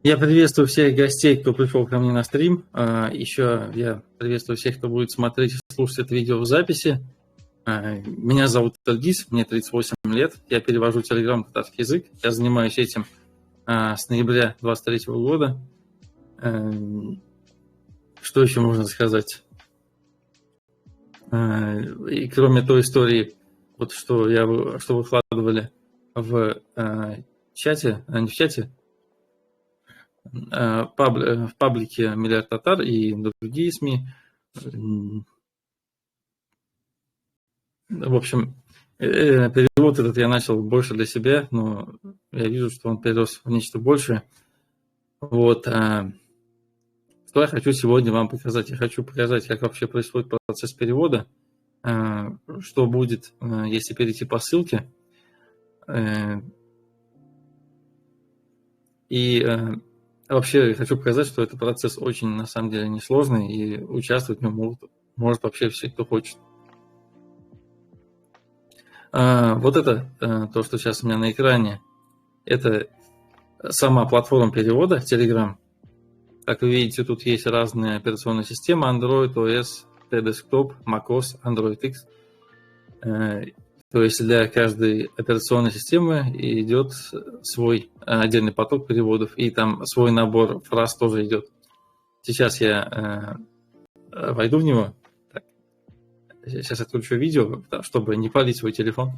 Я приветствую всех гостей, кто пришел ко мне на стрим. Еще я приветствую всех, кто будет смотреть и слушать это видео в записи. Меня зовут Ильгиз, мне 38 лет. Я перевожу Telegram на татарский язык. Я занимаюсь этим с ноября 2023 года. Что еще можно сказать? И кроме той истории, вот что выкладывали в чате, не в чате, в паблике «Миллиард татар» и другие СМИ. В общем, перевод этот я начал больше для себя, но я вижу, что он перерос в нечто большее. Вот. Что я хочу сегодня вам показать? Я хочу показать, как вообще происходит процесс перевода, что будет, если перейти по ссылке. И вообще хочу показать, что этот процесс очень, на самом деле, несложный, и участвовать в нем может вообще все, кто хочет. Вот это, то, что сейчас у меня на экране, это сама платформа перевода Telegram. Как вы видите, тут есть разные операционные системы: Android, OS, T-Desktop, macOS, Android X. То есть для каждой операционной системы идет свой отдельный поток переводов, и там свой набор фраз тоже идет. Сейчас я войду в него. Так. Сейчас отключу видео, чтобы не палить свой телефон.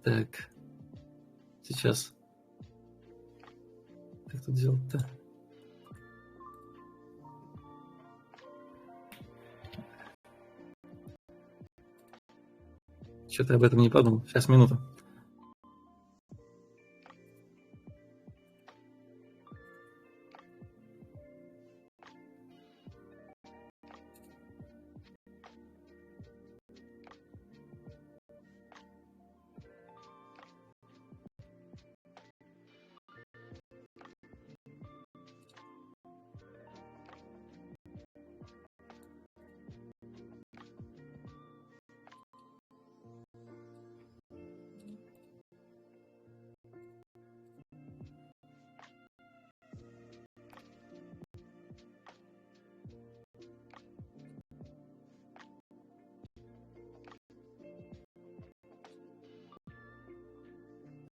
Так, сейчас. Как тут делать-то? Что-то об этом не подумал. Сейчас, минуту.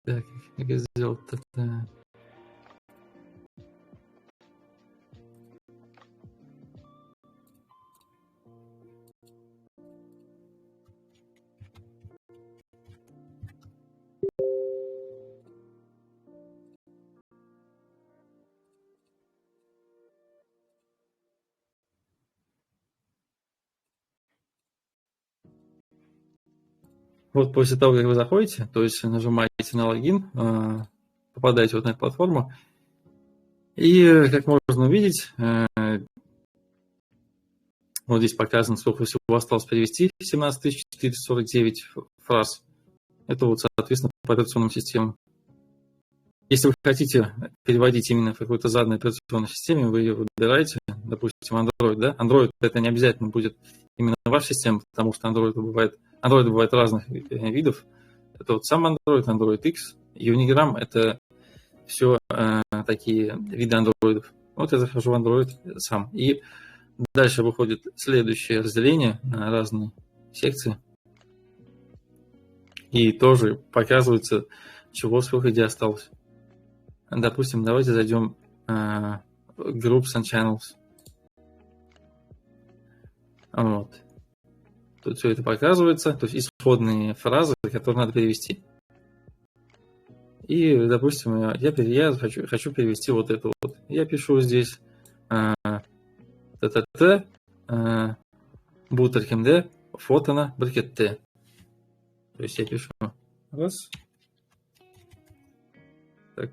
Так, как я сделал это? Вот после того, как вы заходите, то есть нажимаете на логин, попадаете вот на эту платформу, и, как можно увидеть, вот здесь показано, сколько всего осталось перевести, 17 449 фраз. Это вот, соответственно, по операционным системам. Если вы хотите переводить именно в какой-то заданной операционной системе, вы ее выбираете, допустим, Android, да? Android это не обязательно будет именно ваша система, потому что Android бывает разных видов. Это вот сам Android, Android X, Unigram — это все такие виды андроидов. Вот я захожу в Android сам. И дальше выходит следующее разделение на разные секции. И тоже показывается, чего, сколько, где осталось. Допустим, давайте зайдем в Groups and Channels. Вот. Тут все это показывается, то есть исходные фразы, которые надо перевести. И, допустим, я хочу перевести вот это вот. Я пишу здесь ТТТ, бутеркемде, фотона, брикетте. То есть я пишу раз. Так.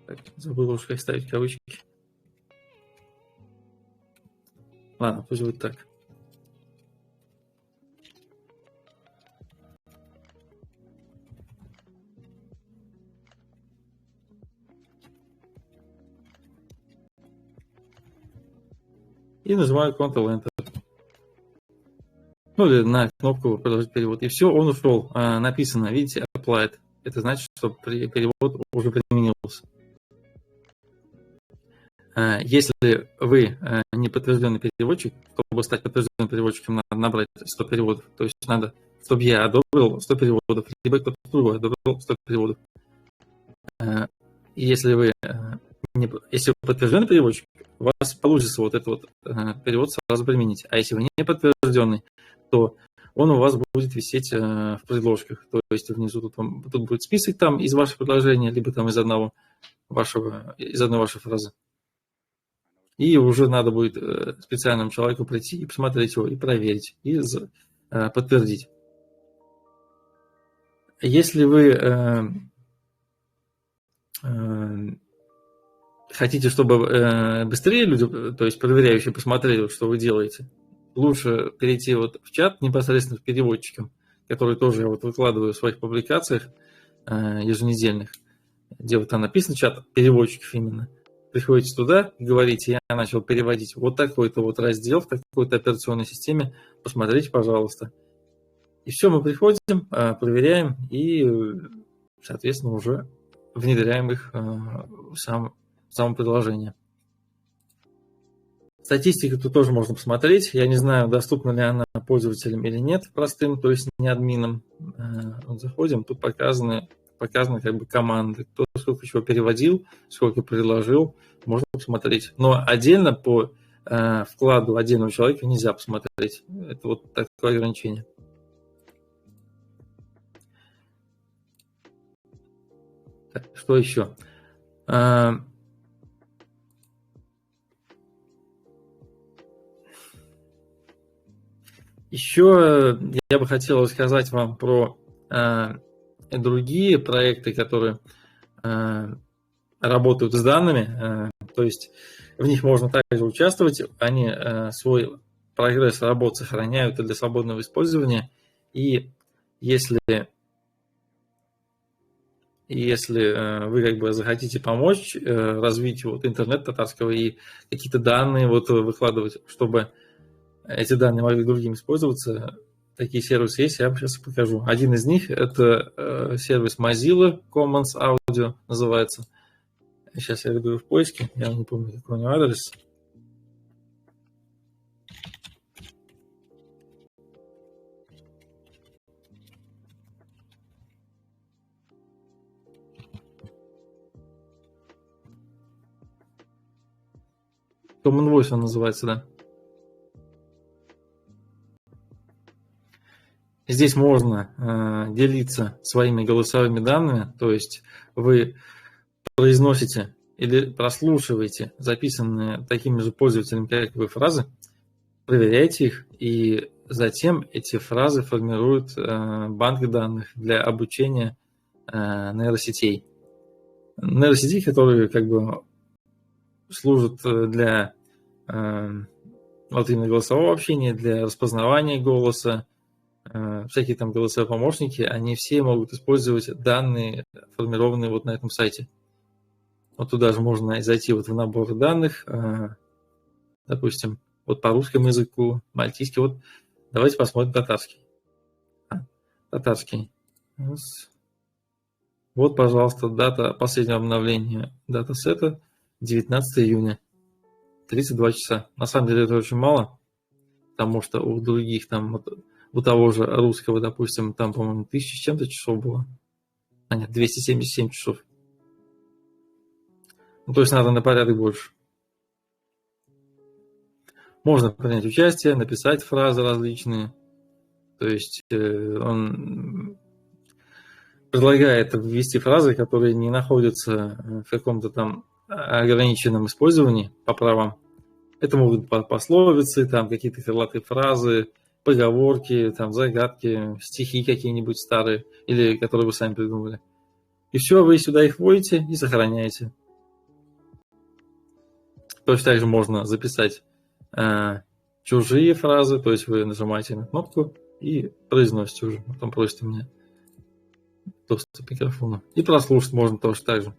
Так, забыл уж, как ставить кавычки. Ладно, пусть будет так. И нажимаю Ctrl-Enter. Ну или на кнопку «Продолжить перевод». И все, он ушел. Написано, видите, applied. Это значит, что перевод уже применился. Если вы не подтвержденный переводчик, чтобы стать подтвержденным переводчиком, надо набрать 100 переводов. То есть надо, чтобы я одобрил 100 переводов, либо кто-то другой одобрил 100 переводов. Если вы не, если вы подтвержденный переводчик, у вас получится вот этот вот перевод сразу применить. А если вы не подтвержденный, то он у вас будет висеть в предложках. То есть внизу тут будет список там из вашего предложения, либо там из одного вашего, из одной вашей фразы. И уже надо будет специальному человеку прийти и посмотреть его, и проверить, и подтвердить. Если вы хотите, чтобы быстрее люди, то есть проверяющие, посмотрели, что вы делаете, лучше перейти вот в чат непосредственно к переводчикам, который тоже я вот выкладываю в своих публикациях еженедельных, где вот там написано чат переводчиков именно. Приходите туда, говорите, я начал переводить вот такой-то вот раздел в такой-то операционной системе, посмотрите, пожалуйста. И все, мы приходим, проверяем и, соответственно, уже внедряем их в само предложение. Статистику тут тоже можно посмотреть. Я не знаю, доступна ли она пользователям или нет, простым, то есть не админам. Вот заходим, тут показаны как бы команды, кто сколько чего переводил, сколько предложил, можно посмотреть. Но отдельно по вкладу отдельного человека нельзя посмотреть. Это вот такое ограничение. Так, что еще? Еще я бы хотел рассказать вам про другие проекты, которые работают с данными, то есть в них можно также участвовать, они свой прогресс работ сохраняют для свободного использования, и если вы как бы захотите помочь развитию вот интернета татарского и какие-то данные вот выкладывать, чтобы эти данные могли другим использоваться, такие сервисы есть, я вам сейчас покажу. Один из них – это сервис Mozilla Commons Audio называется. Сейчас я веду его в поиске, я не помню, какой у него адрес. Common Voice он называется, да. Здесь можно делиться своими голосовыми данными, то есть вы произносите или прослушиваете записанные такими же пользователями, как вы, фразы, проверяете их, и затем эти фразы формируют банк данных для обучения нейросетей. Нейросетей, которые как бы служат для вот именно голосового общения, для распознавания голоса, всякие там голосовые помощники, они все могут использовать данные, формированные вот на этом сайте. Вот туда же можно зайти вот в набор данных, допустим, вот по русскому языку, мальтийский. Вот давайте посмотрим татарский. Татарский. Вот, пожалуйста, дата последнего обновления датасета 19 июня, 32 часа. На самом деле это очень мало, потому что у других там, вот, у того же русского, допустим, там, по-моему, 1000 с чем-то часов было. А нет, 277 часов. Ну, то есть надо на порядок больше. Можно принять участие, написать фразы различные. То есть он предлагает ввести фразы, которые не находятся в каком-то там ограниченном использовании по правам. Это могут быть пословицы, там какие-то крылатые фразы, поговорки, там загадки, стихи какие-нибудь старые, или которые вы сами придумали. И все, вы сюда их вводите и сохраняете. Точно так же можно записать чужие фразы, то есть вы нажимаете на кнопку и произносите уже. Потом просите меня доступ к микрофону. И прослушать можно тоже так же.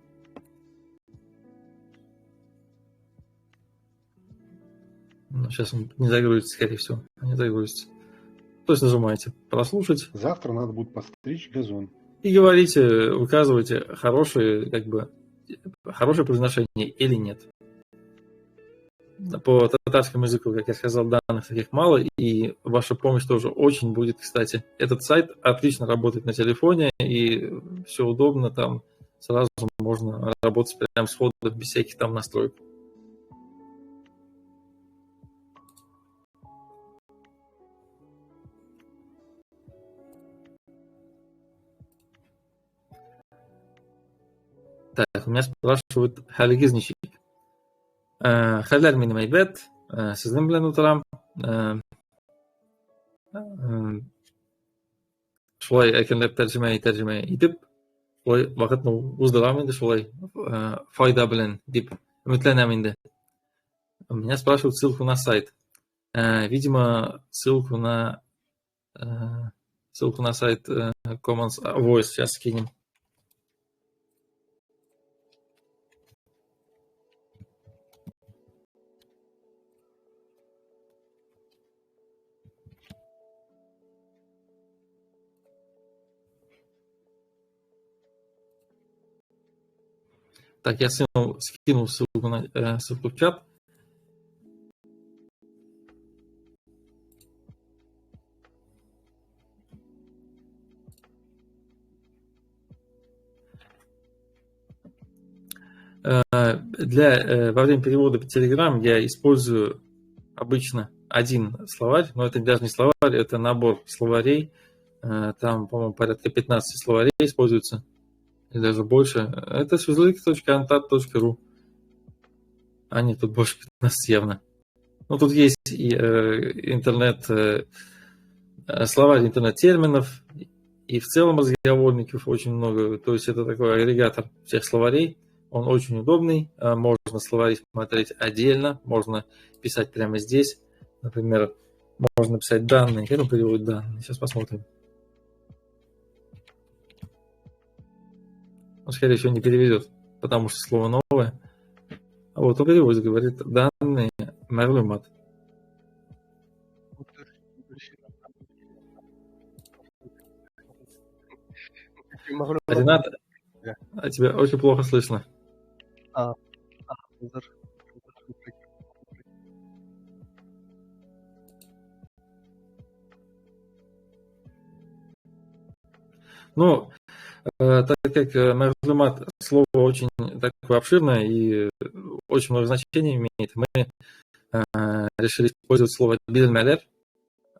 Но сейчас он не загрузится, скорее всего. Не загрузится. То есть нажимаете «Прослушать». Завтра надо будет подстричь газон. И говорите, указываете, хорошее, как бы, хорошее произношение или нет. По татарскому языку, как я сказал, данных таких мало, и ваша помощь тоже очень будет, кстати. Этот сайт отлично работает на телефоне, и все удобно, там сразу можно работать прям сходу, без всяких там настроек. Так, у меня спрашивают, хәлегез ничек? Хәлләр минем әйбәт, сезнең белән утырам. Шулай әкренләп тәрҗемә итеп, шулай вакытны уздырам инде, шулай файда белән дип өметләнәм инде. Меня спрашивают ссылку на сайт. Видимо, ссылку на сайт Commons Voice сейчас скинем. Так, я скинул ссылку, ссылку в чат. Во время перевода по Telegram я использую обычно один словарь, но это даже не словарь, это набор словарей. Там, по-моему, порядка 15 словарей используется, или даже больше. Это suzlik.antat.ru. А нет, тут больше 15 явно. Ну, тут есть и интернет, словарь интернет-терминов, и в целом разговорников очень много. То есть это такой агрегатор всех словарей. Он очень удобный, можно словари смотреть отдельно, можно писать прямо здесь. Например, можно писать данные. Как он переводит данные? Сейчас посмотрим. Он, скорее всего, не переведет, потому что слово новое. А вот он переводит, говорит, данные мәгълүмат. Ренат, а тебя очень плохо слышно. Ну, так как мәгълүмат слово очень такое обширное и очень много значений имеет, мы решили использовать слово бирелмәләр.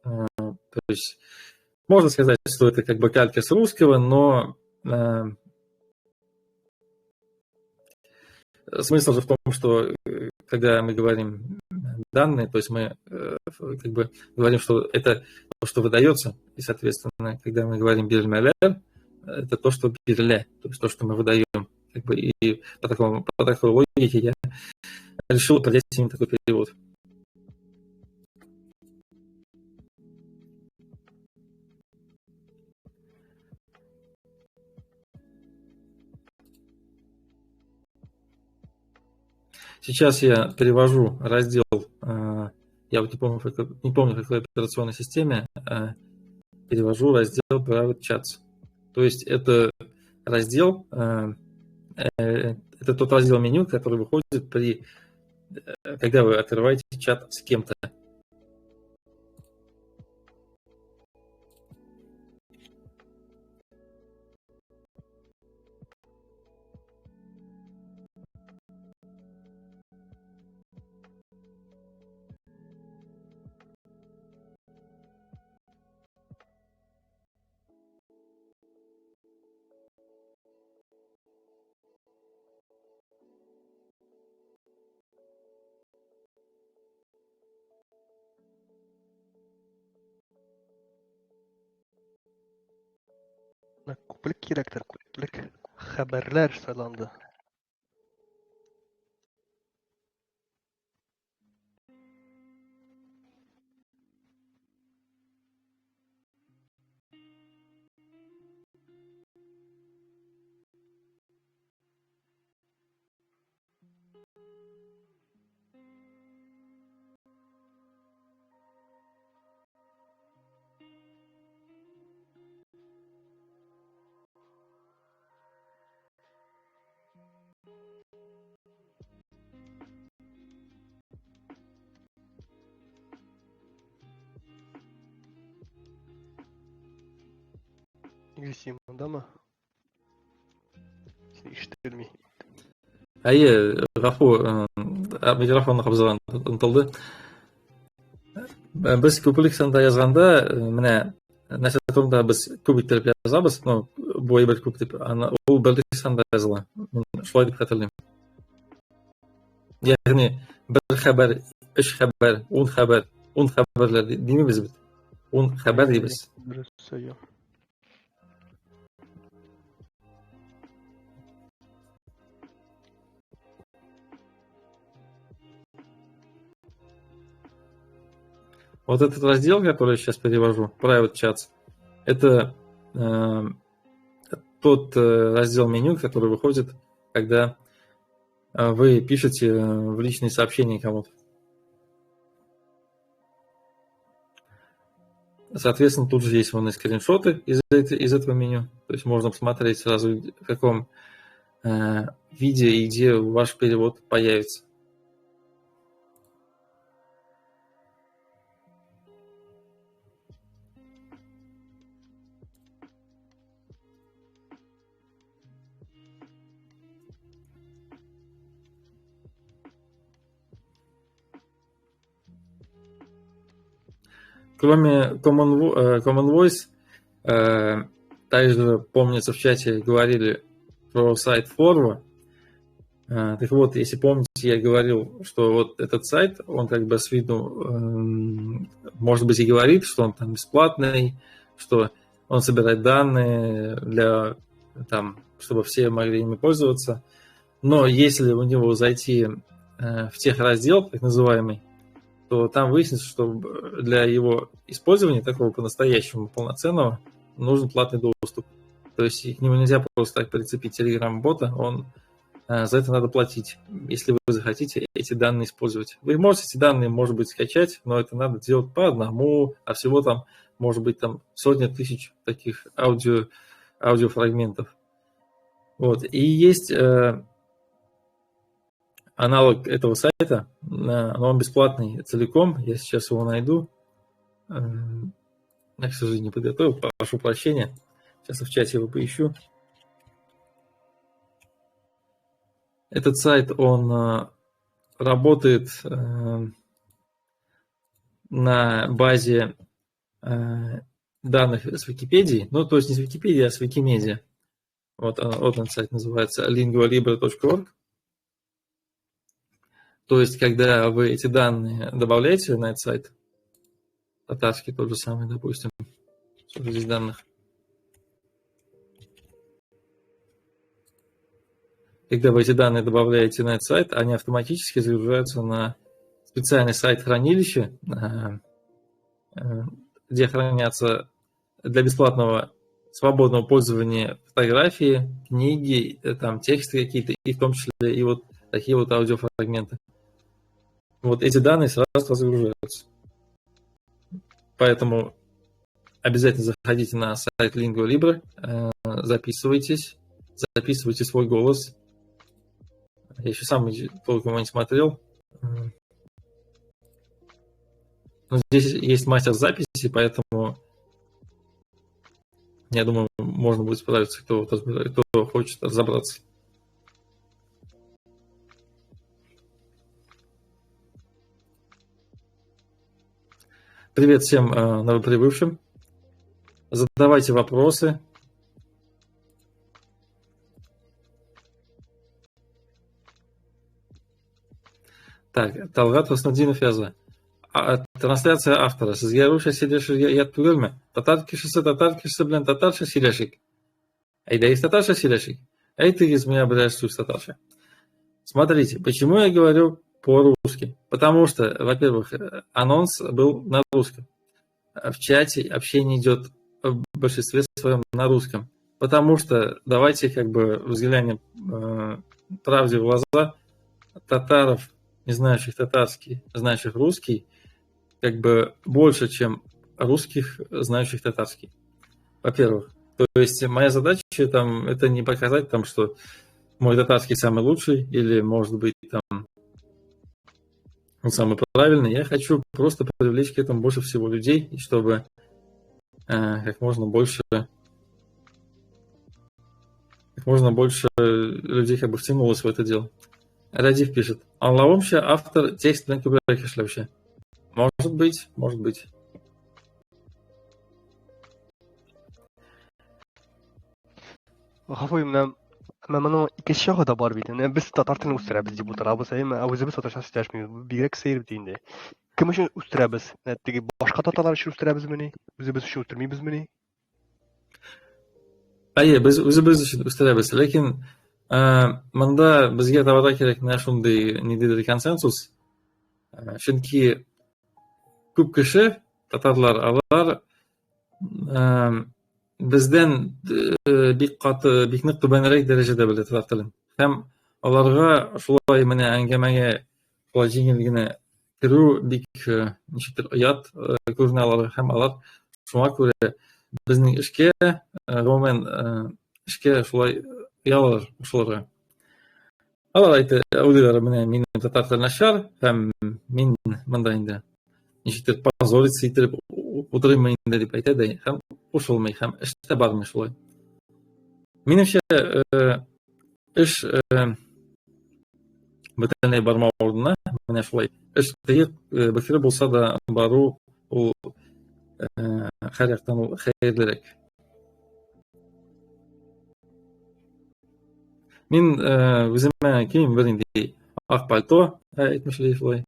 То есть можно сказать, что это как бы калька с русского, но смысл же в том, что когда мы говорим данные, то есть мы как бы говорим, что это то, что выдается, и, соответственно, когда мы говорим бирелмәләр, это то, что бирелә, то есть то, что мы выдаем. Как бы, и по такой логике я решил определить именно такой перевод. Сейчас я перевожу раздел, я вот не помню, в какой операционной системе, перевожу раздел Private Chats. То есть это раздел, это тот раздел меню, который выходит при, когда вы открываете чат с кем-то. Күплек кирәктер, күплек хәбәрләр сайланды. Гөлсем мондамы? Син ишетелми. Әйе, гафу, микрофонны кабызган онытылды. Без күплек санда язганда, менә нәрсә турында без күп иттереп язабыз, ну, бу әйбер күп дип, аны ул берлек санда языла. Мин шулай дип хәтерлим. Ягъни бер хәбәр, өч хәбәр, ун хәбәр, ун хәбәрләр димибез бит. Ун хәбәр дибез. Дөрес, әйе. Вот этот раздел, который я сейчас перевожу, Private Chats, это тот раздел меню, который выходит, когда вы пишете в личные сообщения кому-то. Соответственно, тут же есть вон и скриншоты из этого меню. То есть можно посмотреть сразу, в каком виде и где ваш перевод появится. Кроме Common Voice, также, помнится, в чате говорили про сайт Forvo. Так вот, если помните, я говорил, что вот этот сайт, он как бы с виду, может быть, и говорит, что он там бесплатный, что он собирает данные для, там, чтобы все могли ими пользоваться. Но если у него зайти в техраздел, так называемый, то там выяснится, что для его использования такого по-настоящему полноценного нужен платный доступ. То есть к нему нельзя просто так прицепить Telegram-бота, за это надо платить, если вы захотите эти данные использовать. Вы можете эти данные, может быть, скачать, но это надо делать по одному, а всего там, может быть, там сотни тысяч таких аудиофрагментов. Вот. И есть аналог этого сайта, но он бесплатный целиком, я сейчас его найду. Я, к сожалению, не подготовил, прошу прощения. Сейчас в чате его поищу. Этот сайт, он работает на базе данных с Википедии, ну, то есть не с Википедии, а с Викимедиа. Вот этот сайт называется lingualibre.org. То есть, когда вы эти данные добавляете на этот сайт, татарский тот же самый, допустим, сколько здесь данных, когда вы эти данные добавляете на этот сайт, они автоматически загружаются на специальный сайт хранилища, где хранятся для бесплатного свободного пользования фотографии, книги, там, тексты какие-то, и в том числе и вот такие вот аудиофрагменты. Вот эти данные сразу загружаются. Поэтому обязательно заходите на сайт Lingua Libre, записывайтесь, записывайте свой голос. Я еще сам толком его не смотрел. Но здесь есть мастер записи, поэтому я думаю, можно будет справиться, кто хочет разобраться. Привет всем новоприбывшим. Задавайте вопросы. Так, Талгат Хуснутдинов яза. Трансляция автора. Сезгә русча сөйләшергә оят түгелме? Татар кешесе татар кешесе белән татарча сөйләшик. Әйдәгез татарча сөйләшик. Әйтегез миңа берәр сүз татарча. Смотрите, почему я говорю по-русски? Потому что, во-первых, анонс был на русском. В чате общение идет в большинстве своем на русском. Потому что, давайте как бы взглянем правде в глаза, татаров, не знающих татарский, знающих русский, как бы больше, чем русских, знающих татарский. Во-первых. То есть моя задача там, это не показать, там, что мой татарский самый лучший, или, может быть, там он самый правильный. Я хочу просто привлечь к этому больше всего людей, и чтобы как можно больше людей как бы втянулось в это дело. Радив пишет. Аңлавымча, автор текст белән күбрәк эшләүче. Может быть, может быть. Гафу, менә моның икенче ягы да бар бит. Менә без татар телен үстерәбез дип утырабыз, әйеме? Ә үзебез татарча сөйләшмибез. Бигрәк сәер бит инде. Кем өчен үстерәбез? Менә теге башка татарлар өчен үстерәбезмени? Үзебез өчен үстермибезмени? Әйе, без үзебез өчен үстерәбез, ләкин монда безгә табарга кирәк менә шундый ниндидер консенсус. Чөнки күп кеше, татарлар, алар бездән бик каты, бик нык түбәнрәк дәрәҗәдә белә татар телен. Һәм аларга шулай менә әңгәмәгә шулай җиңел генә керү бик ничектер оят күренә аларга, һәм алар шуңа күрә безнең эшкә, гомумән, эшкә шулай оялалар кушылырга. Алар әйтә, уйлыйлар, менә минем татар теле начар, һәм мин монда инде ничектер позориться итеп утырыйм инде дип әйтә дә, һәм кушылмый, һәм эш тә бармый шулай. Минемчә, эш бөтенләй бармау урынына, менә шулай эш тыеп, бөкре булса да бару ул һәр яктан ул хәерлерәк. Мин үземә кием бер инде ак пальто әйтмешли шулай.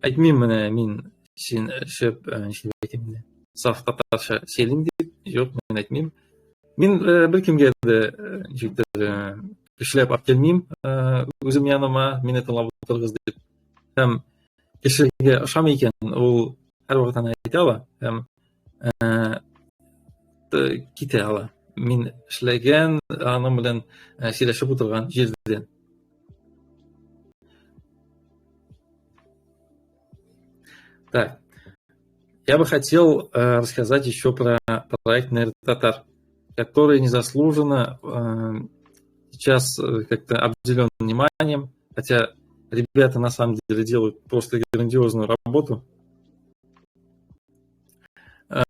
Әйтмим менә мин син шәп ничек әйтим инде. Саф татарча сөйлим дип, юк, мин әйтмим. Мин беркемгә дә ничектер көчләп алып килмим үзем яныма, мине тыңлап утырыгыз дип. Һәм кешегә ошамый икән, ул һәрвакыт аны әйтә ала һәм китә ала. Мин эшләгән, аның белән сөйләшеп утырган җирдән. Так, я бы хотел рассказать еще про проект NeuroTatar, который незаслуженно сейчас как-то обделен вниманием, хотя ребята на самом деле делают просто грандиозную работу.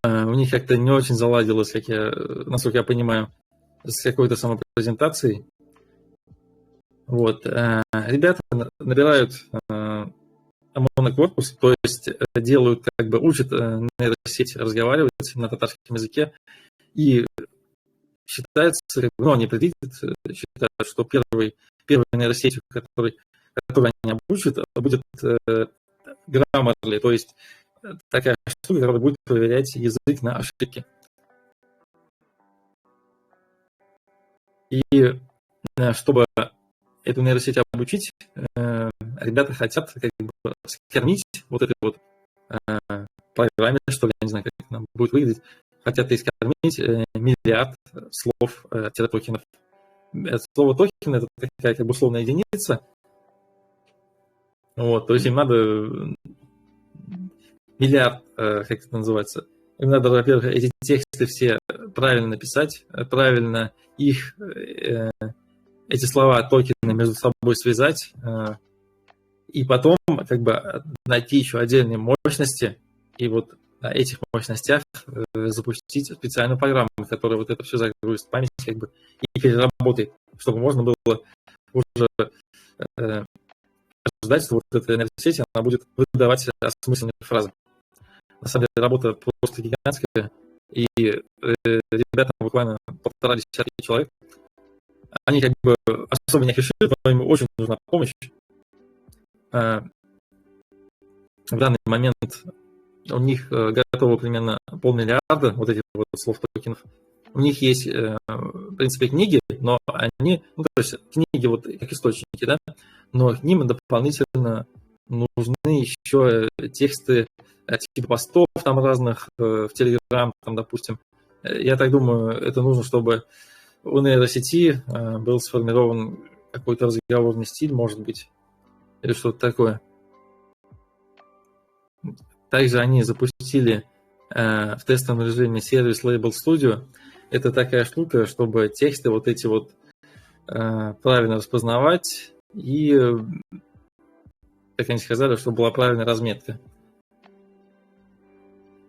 У них как-то не очень заладилось, как я, насколько я понимаю, с какой-то самопрезентацией. Вот. Ребята набирают монокорпус, то есть делают, как бы учат нейросеть разговаривать на татарском языке, и считается, ну, они предвидят, считают, что первой нейросетью, которой они обучат, будет Grammarly, то есть такая штука, которая будет проверять язык на ошибки. И чтобы эту нейросеть обучить, ребята хотят как бы скормить вот этой вот программе, что ли, я не знаю, как она будет выглядеть, хотят и скормить миллиард слов токенов. Слово токен — это такая как бы условная единица. Вот, то есть им надо миллиард, как это называется, им надо, во-первых, эти тексты все правильно написать, правильно их, эти слова, токены между собой связать, и потом как бы найти еще отдельные мощности, и вот на этих мощностях запустить специальную программу, которая вот это все загрузит в память как бы и переработает, чтобы можно было уже ждать, что вот эта нейросеть, она будет выдавать осмысленные фразы. На самом деле работа просто гигантская, и ребята буквально 1,5 десятка человек, они как бы особо не афишируют, но им очень нужна помощь. В данный момент у них готово примерно 500 миллиарда вот этих вот слов токенов. У них есть, в принципе, книги, но они, ну, то есть книги вот как источники, да, но к ним дополнительно нужны еще тексты типа постов там разных в Телеграм, там, допустим. Я так думаю, это нужно, чтобы у нейросети был сформирован какой-то разговорный стиль, может быть, или что-то такое. Также они запустили в тестовом режиме сервис Label Studio. Это такая штука, чтобы тексты вот эти вот правильно распознавать и, как они сказали, чтобы была правильная разметка.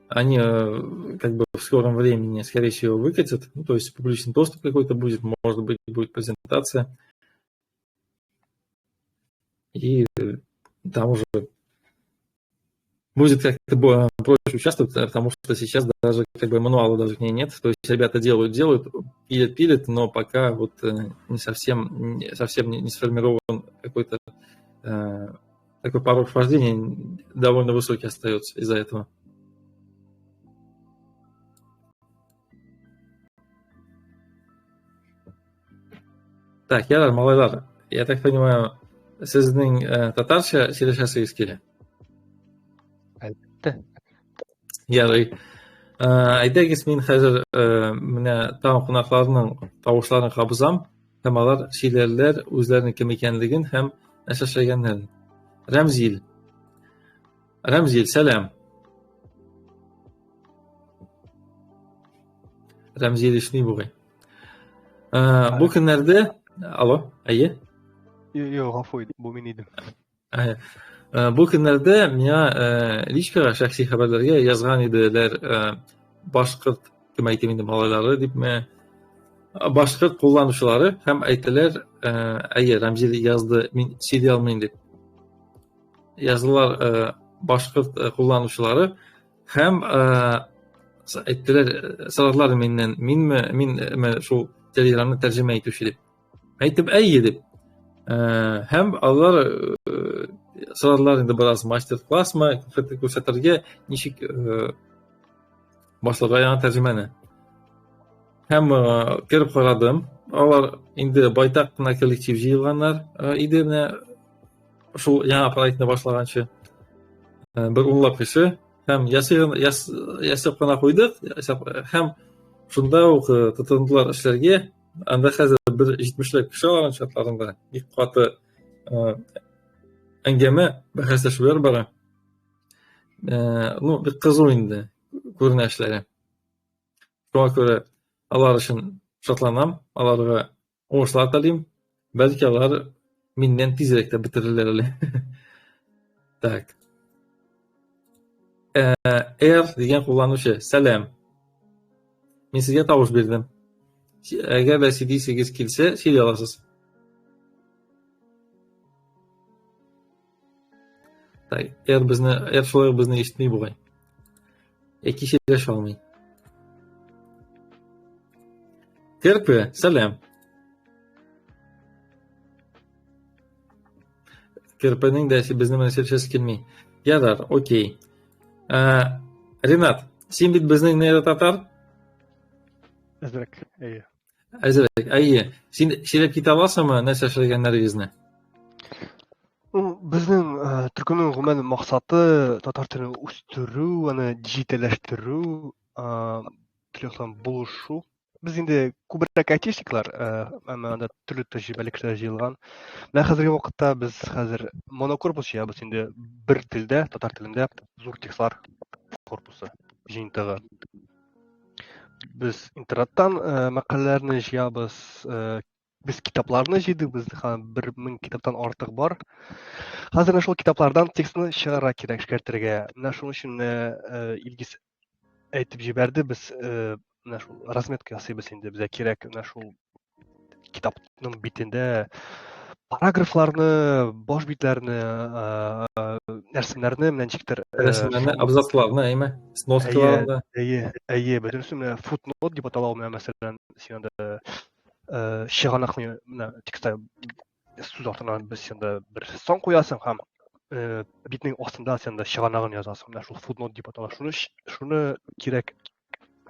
Они как бы в скором времени, скорее всего, выкатят, ну, то есть публичный доступ какой-то будет, может быть, будет презентация. И там уже будет как-то проще участвовать, потому что сейчас даже как бы мануала даже к ней нет. То есть ребята делают, пилят, пилят, но пока вот не совсем не сформирован какой-то такой порог вхождения, довольно высокий остается из-за этого. Так, ярар, малайлар, я так понимаю, сезнең татарча сөйләшәсегез килә? Әлбәттә. Ярый. Әйдәгез, мин хәзер менә тагын кунакларның тавышларын кабызам һәм алар сөйләрләр үзләренең кем икәнлеген һәм нәрсә эшләгәннәрен. Рәмзил. Рәмзил, сәлам. Рәмзил эшли бугай. Бу көннәрдә. Алло, әйе. Юк, гафу ит, бу мин идем. Бу көннәрдә миңа личкага, шәхси хәбәрләргә язган иделәр, башкорт, кем әйтим инде, малайлары дипме, башкорт кулланучылары, һәм әйтәләр, әйе, Рәмзил язды, мин сөйли алмыйм дип. Яздылар башкорт кулланучылары һәм әйттеләр, сорадылар миннән, минме, минме шул Телеграмны тәрҗемә итүче дип. Әйтеп, әйе дип. Һәм алар сорадылар инде бераз мастер-классмы күрсәтергә, ничек башларга яңа тәрҗемәне. Һәм кереп карадым. Алар инде байтак кына коллектив җыелганнар иде менә шул яңа проектны башлаганчы. Бер унлап кеше һәм ясап кына куйдык, һәм шунда ук тотындылар эшләргә. Анда хәзер бер 70ләп кеше аларның чатларында. Бик каты әңгәмә, бәхәсләшүләр бара. Ну, бик кызу инде күренә эшләре. Шуңа күрә алар өчен шатланам, аларга уңышлар телим. Бәлки, алар миннән тизрәк тә бетерерләр әле. Так. R дигән кулланучы, сәлам. Мин сезгә тавыш бирдем. Әгәр дә сөйлисегез килсә, сөйли аласыз. Так, R безне, R шулай ук безне ишетми бугай. Яки сөйләшә алмый. Керпе, сәлам. Керпенең дә безнең белән сөйләшәсе килми. Ярар, окей. Ренат, син бит безнең нейротатар? Әзрәк, әйе. Әзрәк, әйе. Син сөйләп китә аласыңмы нәрсә эшләгәннәрегезне? Ну, безнең төркемнең гомумән максаты татар телен үстерү, аны диҗитальләштерү, төрле яктан булышу. Без инде күбрәк айтишниклар, әмма анда төрле тәҗрибәле кешеләр җыелган. Менә хәзерге вакытта без хәзер монокорпус җыябыз инде бер телдә, татар телендә зур текстлар корпусы, җыентыгы. Без интернеттан мәкаләләрне җыябыз, без китапларны җыйдык, бездә 1000 китаптан артык бар. Хәзер менә шул китаплардан текстны чыгарырга кирәк, эшкәртергә. Менә шуның өчен Илгиз әйтеп җибәрде, без менә шул разметка ясыйбыз инде, безгә кирәк менә шул китапның битендә параграфларны, баш битләрне, нәрсәләрне менә ничектер рәсемнәрне, абзацларны, әйме, сноскаларны. Әйе, әйе, бөтенесе менә footnote дип атала ул, менә мәсәлән, син анда чыганакны менә текстта сүз артыннан без син анда бер сан куясың һәм битнең астында син анда чыганагын язасың. Менә шул footnote дип атала. Шуны кирәк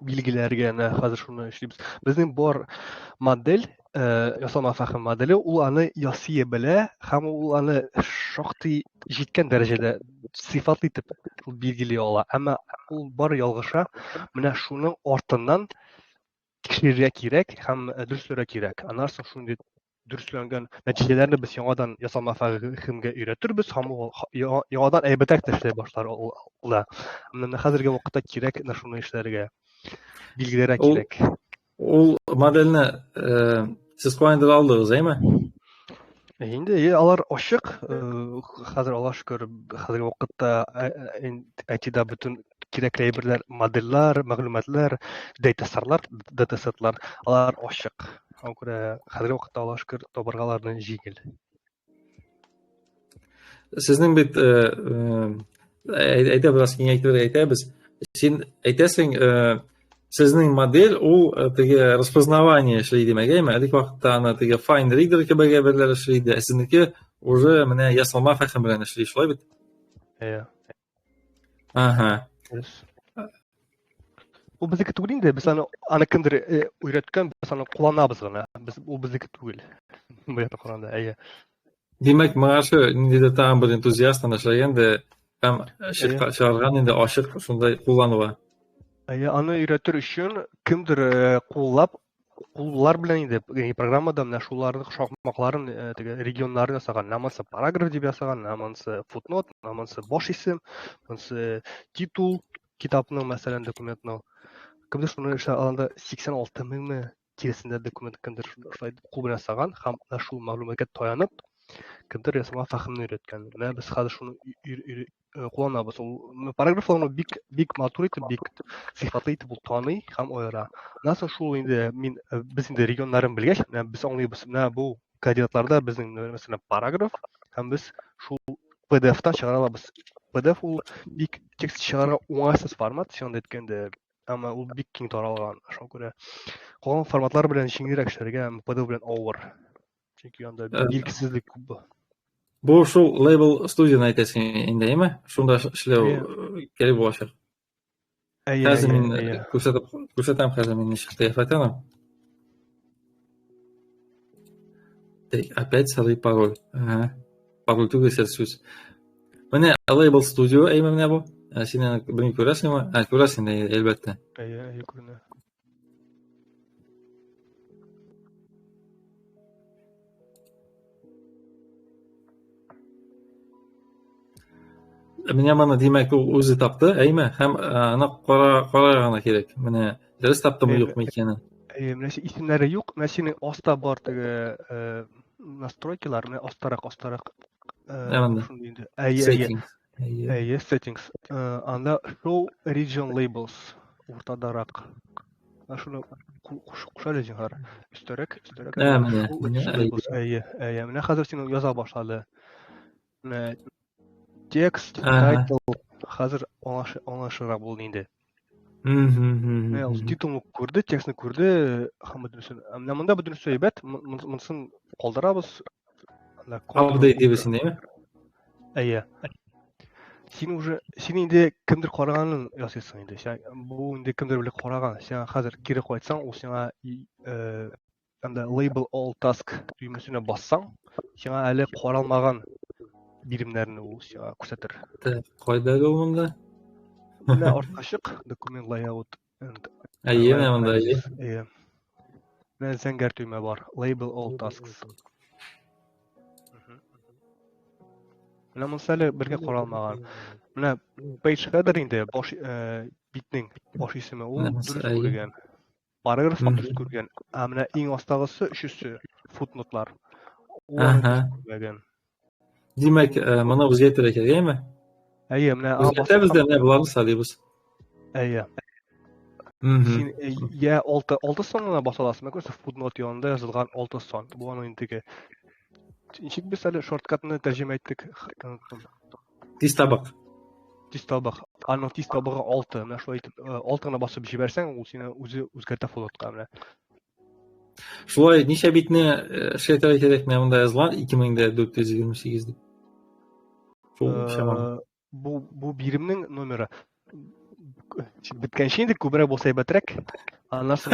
билгеләргә, менә хәзер шуны эшлибез. Безнең бар модель, ясалма фәһем моделе, ул аны ясый белә һәм ул аны шактый җиткән дәрәҗәдә сыйфатлы итеп ул билгели ала. Әмма ул бар ялгыша. Менә шуның артыннан тикшерергә кирәк һәм дөресләргә кирәк. Аннан соң шундый дөресләнгән нәтиҗәләрне без яңадан ясалма фәһемгә өйрәтербез һәм ул яңадан әйбәтрәк тә эшли башлар ул да. Менә хәзерге вакытта кирәк менә шуны эшләргә. Билгеләргә кирәк. Ул модельне Сез каяндыр алдыгыз, әйме? Инде алар ачык, хәзер Аллаһ шөкер, хәзерге вакытта IT-да бөтен кирәкле әйберләр, модельләр, мәгълүматлар, датасетлар, датасетлар, алар ачык. Шуңа күрә хәзерге вакытта Аллаһ шөкер табарга аларны җиңел. Сезнең бит әйдә бераз киңәйтеп әйтәбез. Син әйтәсең, сезнең модель ул теге распознавание эшли димәк, әйме? Элек вакытта аны теге Fine Reader кебек әйберләр эшли иде, ә сезнеке уже менә ясалма фәһем белән эшли, шулай бит? Әйе. Ага. Дөрес. Ул безнеке түгел инде, без аны аны кемдер өйрәткән, без аны кулланабыз гына. Без ул безнеке түгел. Бу якта караганда, әйе. Димәк, моңарчы ниндидер тагын бер энтузиаст аны эшләгән дә һәм чыгарган инде ачык шундай куллануга. Әйе, аны өйрәтер өчен кемдер куллап куллар белән инде программада менә шуларның шакмакларын теге регионнарын ясаган. Менә монысы параграф дип ясаган, менә монысы футнот, менә монысы баш исем, монысы титул китапның, мәсәлән, документның. Кемдер шуны эшләп алганда 86 меңме тирәсендә документ кемдер шулай итеп кул белән ясаган һәм менә шул мәгълүматка таянып кемдер ясалма фәһемне өйрәткән. Менә без хәзер шуны кулланабыз. Ул параграфларны бик бик матур итеп, бик сыйфатлы итеп ул таный һәм аера. Аннан соң шул инде мин без инде регионнарын белгәч, менә без аңлыйбыз, менә бу координатларда безнең мәсәлән параграф һәм без шул PDF-тан чыгара алабыз. PDF ул бик текст чыгарырга уңайсыз формат, чынлап әйткәндә, әмма ул бик киң таралган. Шуңа күрә калган форматлар белән җиңелрәк эшләргә, әмма PDF белән авыр. Чөнки анда билгесезлек күп. Бу шул Label Studio-ны әйтәсең инде, әйеме? Шунда эшләү кирәк булачак. Әйе, Хәзер мин күрсәтеп күрсәтәм хәзер мин ничек кыяфәт аны. Так, опять сорый пароль. Ага. Пароль түгел, сер сүз. Менә Label Studio әйме менә бу. Син аны белми күрәсеңме? Ә, күрәсең, әлбәттә. Әйе, әйе, күренә. Менә моны, димәк, ул үзе тапты, әйме? Һәм аны кара карарга гына кирәк. Менә дөрес таптымы, юкмы икәнен. Әйе, менә исемнәре юк. Менә синең аста бар теге настройкалар, менә астарак, астарак. Шундый инде. Әйе, әйе. Әйе, settings. Анда show region labels уртадарак. Менә шуны куш әле, зинһар. Өстәрәк, өстәрәк. Ә, менә, менә. Әйе, әйе. Менә хәзер син яза башлады. Менә текст, title хәзер аңлашырак булды инде. Менә ул титулны күрде, текстны күрде, һәм бөтенесен. Менә монда бөтенесе әйбәт, монысын калдырабыз. Update дибез инде, әйеме? Әйе. Син уже, син инде кемдер караганын ясыйсың инде. Син бу инде кемдер белән караган. Син хәзер кире кайтсаң, ул сиңа анда label all task төймәсенә бассаң, сиңа әле каралмаган биремнәрне ул сиңа күрсәтер. Так, кайда ул монда? Менә артка чык, документ layout and Әйе, менә монда, әйе. Әйе. Менә зәңгәр төймә бар, label all tasks. Менә монысы әле бергә каралмаган. Менә page header инде баш битнең баш исеме ул дөрес күргән. Параграф дөрес күргән. Ә менә иң астагысы өчесе футнотлар. Ул күрмәгән. Димәк, моны үзгәртергә кирәк, әйеме? Әйе, менә үзгәртәбез дә, менә боларны сайлыйбыз. Әйе. Син я 6 санына баса аласың, күрәсең, футнот янында язылган 6 сан. Бу аның инде ничек без әле шорткатны тәрҗемә иттек? Тиз табак. Тиз табак. Аның тиз табагы 6. Менә шулай итеп 6 гына басып җибәрсәң, ул сине үзе үзгәртә футнотка менә. Шулай ничә битне эшләтергә кирәк? Менә монда язылган 2428 дип. Шул чама. Бу биремнең номеры беткәнче инде күбрәк булса әйбәтрәк. Аннан соң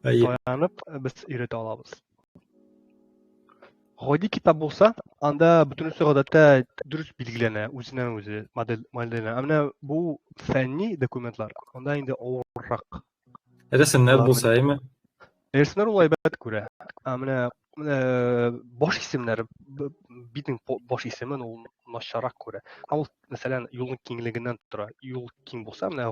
таянып без өйрәтә алабыз. Гади китап булса, анда бөтенесе гадәттә дөрес билгеләнә, үзеннән үзе модель модельләнә. Ә менә бу фәнни документлар, анда инде авыррак. Рәсемнәр булса, әйме? Рәсемнәр ул әйбәт күрә. Ә менә баш исемнәр, битнең баш исемен ул начаррак күрә. Һәм ул, мәсәлән, юлның киңлегеннән тора. Юл киң булса, менә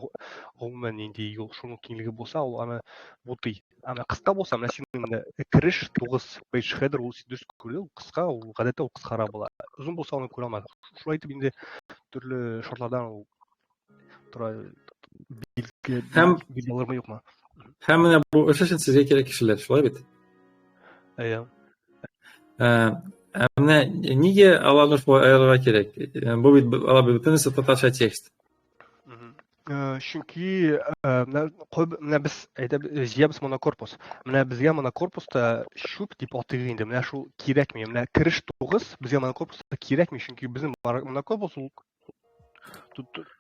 гомумән нинди юл, шуның киңлеге булса, ул аны бутый. Ә менә кыска булса, менә синең менә кереш 9 page header, ул дөрес күрде, ул кыска, ул гадәттә ул кыскарак була. Озын булса, аны күрә алмас. Шулай итеп инде төрле шартлардан ул тора, билге Һәм билге алырмы, юкмы. Һәм менә бу эш өчен сезгә кирәк кешеләр, шулай бит? Әйе. Ә менә нигә аларны шулай аерырга кирәк? Бу бит алар бөтенесе татарча текст. Чөнки менә менә без әйтә җыябыз монокорпус. Менә безгә монокорпуста чүп дип атыйк инде. Менә шул кирәкми. Менә кереш 9 безгә монокорпуста кирәкми, чөнки безнең монокорпус ул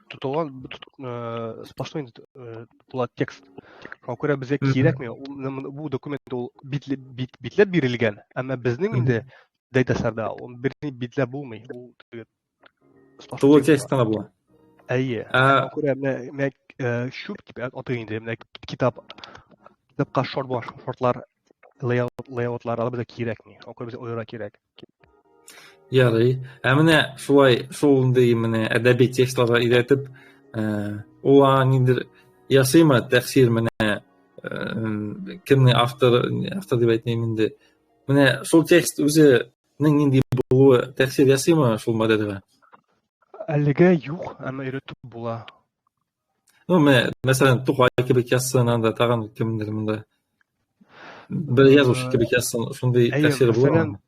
тотылган сплошной була текст. Шуңа күрә безгә кирәкми. Бу документ ул бит битләп бирелгән, әмма безнең инде датасарда ул берни битләп булмый. Ул тулы текст кына була. Әйе. Шуңа күрә менә чүп дип атыйк инде. Менә китап китапка шорт була, шортлар, лейаутлар алар безгә кирәкми. Шуңа күрә безгә уйларга кирәк. Ярый. Ә менә шулай шундый менә әдәби текстларга өйрәтеп, ул аңа ниндидер ясыймы тәэсир менә кемнең автор, автор дип әйтмим инде. Менә шул текст үзенең нинди булуы тәэсир ясыймы шул модельгә? Әлегә юк, әмма өйрәтеп була. Ну, менә, мәсәлән, Тукай кебек язсын, анда тагын кемдер монда. Бер язучы кебек язсын, шундый тәэсир була.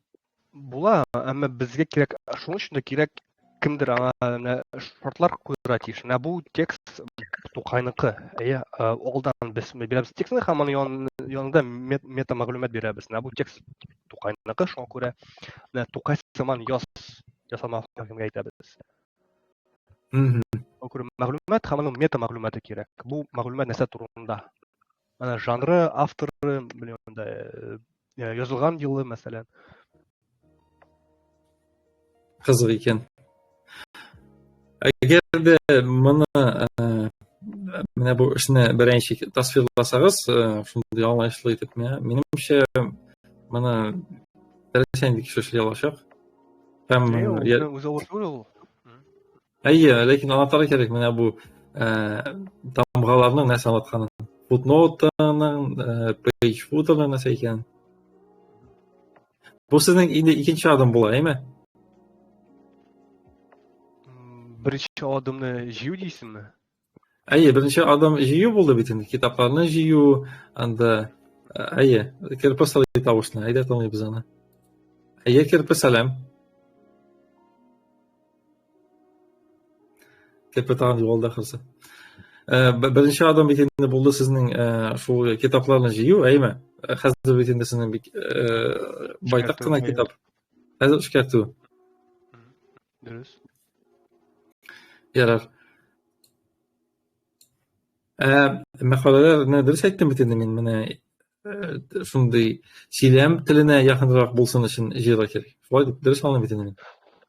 Була, әмма безгә кирәк, шуның өчен дә кирәк кемдер аңа менә шартлар куйдыра тиеш. Менә бу текст Тукайныкы. Әйе, алдан без бирәбез текстны һәм аның янында мета мәгълүмат бирәбез. Менә бу текст Тукайныкы, шуңа күрә менә Тукай сыман яз, ясалма фәһемгә әйтәбез. Шуңа күрә мәгълүмат һәм аның мета мәгълүматы кирәк. Бу мәгълүмат нәрсә турында? Менә жанры, авторы, белмим, анда язылган елы, мәсәлән. Кызык икән. Әгәр дә моны менә бу эшне беренче тасвирласагыз, шундый аңлаешлы итеп, минемчә, моны теләсә нинди кеше эшли алачак. Һәм үзе авыр түгел ул. Әйе, ләкин аңлатырга кирәк менә бу тамгаларның нәрсә аңлатканын. Футноутаның, page footerның нәрсә икәнен. Бу сезнең инде икенче адым була, әйме? Беренче адымны җыю дисеңме? Әйе, беренче адым җыю булды бит инде, китапларны җыю, анда әйе, керпе сорый тавышны, әйдә тыңлыйбыз аны. Әйе, керпе, сәлам. Керпе тагын югалды ахрысы. Беренче адым бит инде булды сезнең шул китапларны җыю, әйеме? Хәзер бит инде сезнең бик байтак кына китап. Хәзер эшкәртү. Дөрес. Ярар. Ә мәкаләләрне дөрес әйттем бит инде мин менә шундый сөйләм теленә якынрак булсын өчен җыярга кирәк. Шулай дип дөрес аңлыйм бит инде мин.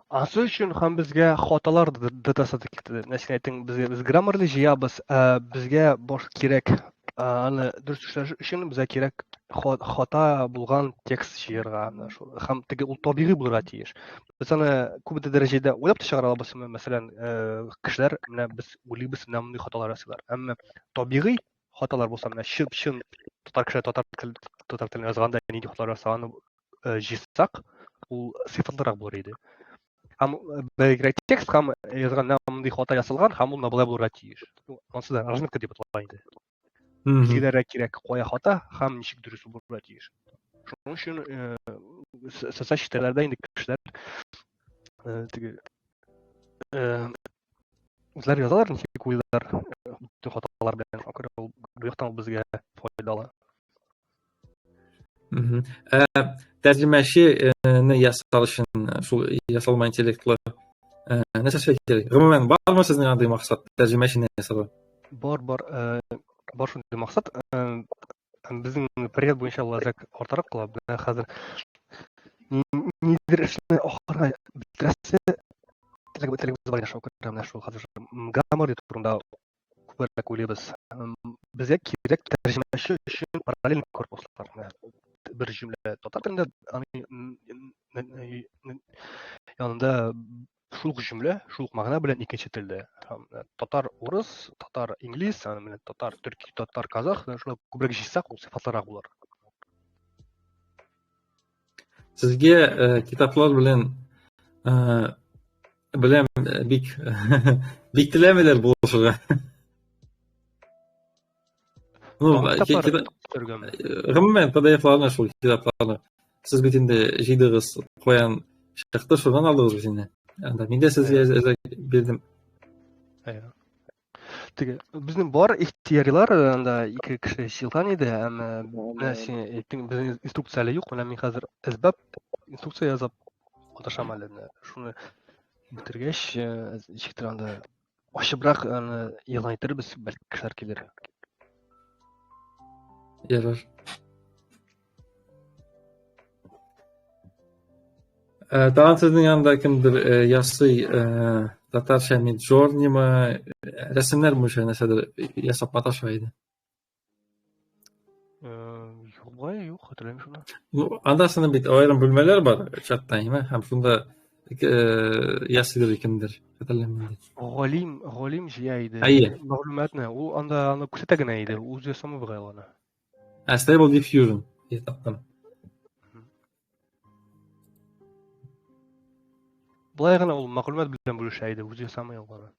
Ансы өчен һәм безгә хаталар датасы китте. Менә син әйттең, безгә без граммарны җыябыз, ә безгә баш кирәк аны дөрес эшләш өчен безгә кирәк хата булган текст җыярга. Менә шул. Һәм теге ул табигый булырга тиеш. Без аны күпмедер дәрәҗәдә уйлап та чыгара алабыз, мәсәлән, кешеләр менә без уйлыйбыз, менә мондый хаталар ясыйлар. Әмма табигый хаталар булса, менә чын-чын татар кешеләре татар тел, татар телен язганда нинди хаталар ясаганын җыйсак, ул сыйфатлырак булыр иде. Һәм бигрәк текст һәм язган менә мондый хата ясалган һәм ул менә болай булырга тиеш. Анысы да разметка дип атала инде. Билгеләргә кирәк, кая хата һәм ничек дөрес булырга тиеш. Шуның өчен социаль челтәрләрдә инде кешеләр теге үзләре язалар, ничек уйлар, бөтен хаталар белән. Шуңа күрә ул бу яктан ул безгә файдалы. Ә тәрҗемәчене ясар өчен шул ясалма интеллектлы нәрсә эшләргә кирәк? Гомумән, бармы сезнең андый максат тәрҗемәчене ясарга? Бар, бар, бар шундый максат. Безнең проект буенча ул әзрәк артарак кала. Менә хәзер нидер эшне ахырга бетерәсе теләгебез бар иде, шуңа күрә менә шул хәзер граммар турында күбрәк уйлыйбыз. Безгә кирәк тәрҗемәче өчен параллель корпуслар. Менә бер җөмлә татар телендә, аның янында Шул ук җөмлә, шул ук мәгънә белән икенче телдә. Һәм татар урыс, татар инглиз, аны менә татар төрки, татар казах, шулай күбрәк җыйсак, ул сыйфатлырак булыр. Сезгә китаплар белән беләм бик бик теләмиләр булышырга. Ну, гомумән, PDF-ларны шул китапларны. Сез бит инде җыйдыгыз, каян чыкты, шуннан алдыгыз бит инде. Анда мин дә сезгә әзрәк бирдем. Әйе. Теге безнең бар ихтыярилар анда ике кеше җыелган иде, әмма менә син әйттең, безнең инструкция әле юк. Менә мин хәзер әзбәп инструкция язып маташам әле. Менә шуны бетергәч, ничектер анда ачыбрак аны игълан итербез, бәлки кешеләр килер. Ярар. Тагын сезнең янында кемдер ясый татарча Миджорнимы, рәсемнәр буенча нәрсәдер ясап маташа иде. Юк, болай юк, хәтерләмим шуны. Ну, анда синең бит аерым бүлмәләр бар чатта, әйме? Һәм шунда ясыйдыр кемдер, хәтерләмим инде. Галим, Галим җыя иде. Әйе. Мәгълүматны ул анда аны күрсәтә генә иде, үзе ясамый бугай ул аны. Ә Stable Diffusion таптым. Болай гына ул мәгълүмат белән бүлешә иде, үзе ясамый ул аны.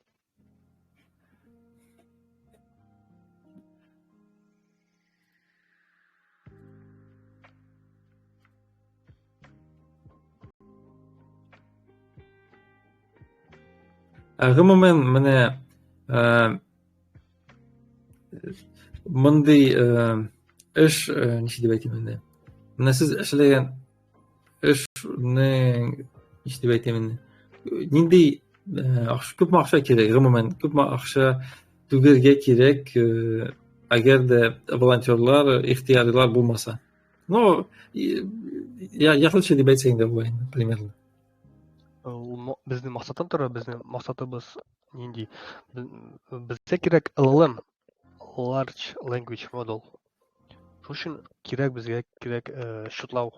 Гомумән, менә мондый эш ничек дип әйтим инде? Менә сез эшләгән эшнең ничек дип әйтим инде? Нинди акча, күпме акча кирәк? Гомумән, күпме акча түгәргә кирәк, әгәр дә волонтерлар, ихтыярилар булмаса? Ну, якынча дип әйтсәң дә була инде, примерно. Ул безнең максаттан тора, безнең максатыбыз нинди? Безгә кирәк LLM, Large Language Model. Шул өчен кирәк безгә кирәк счетлау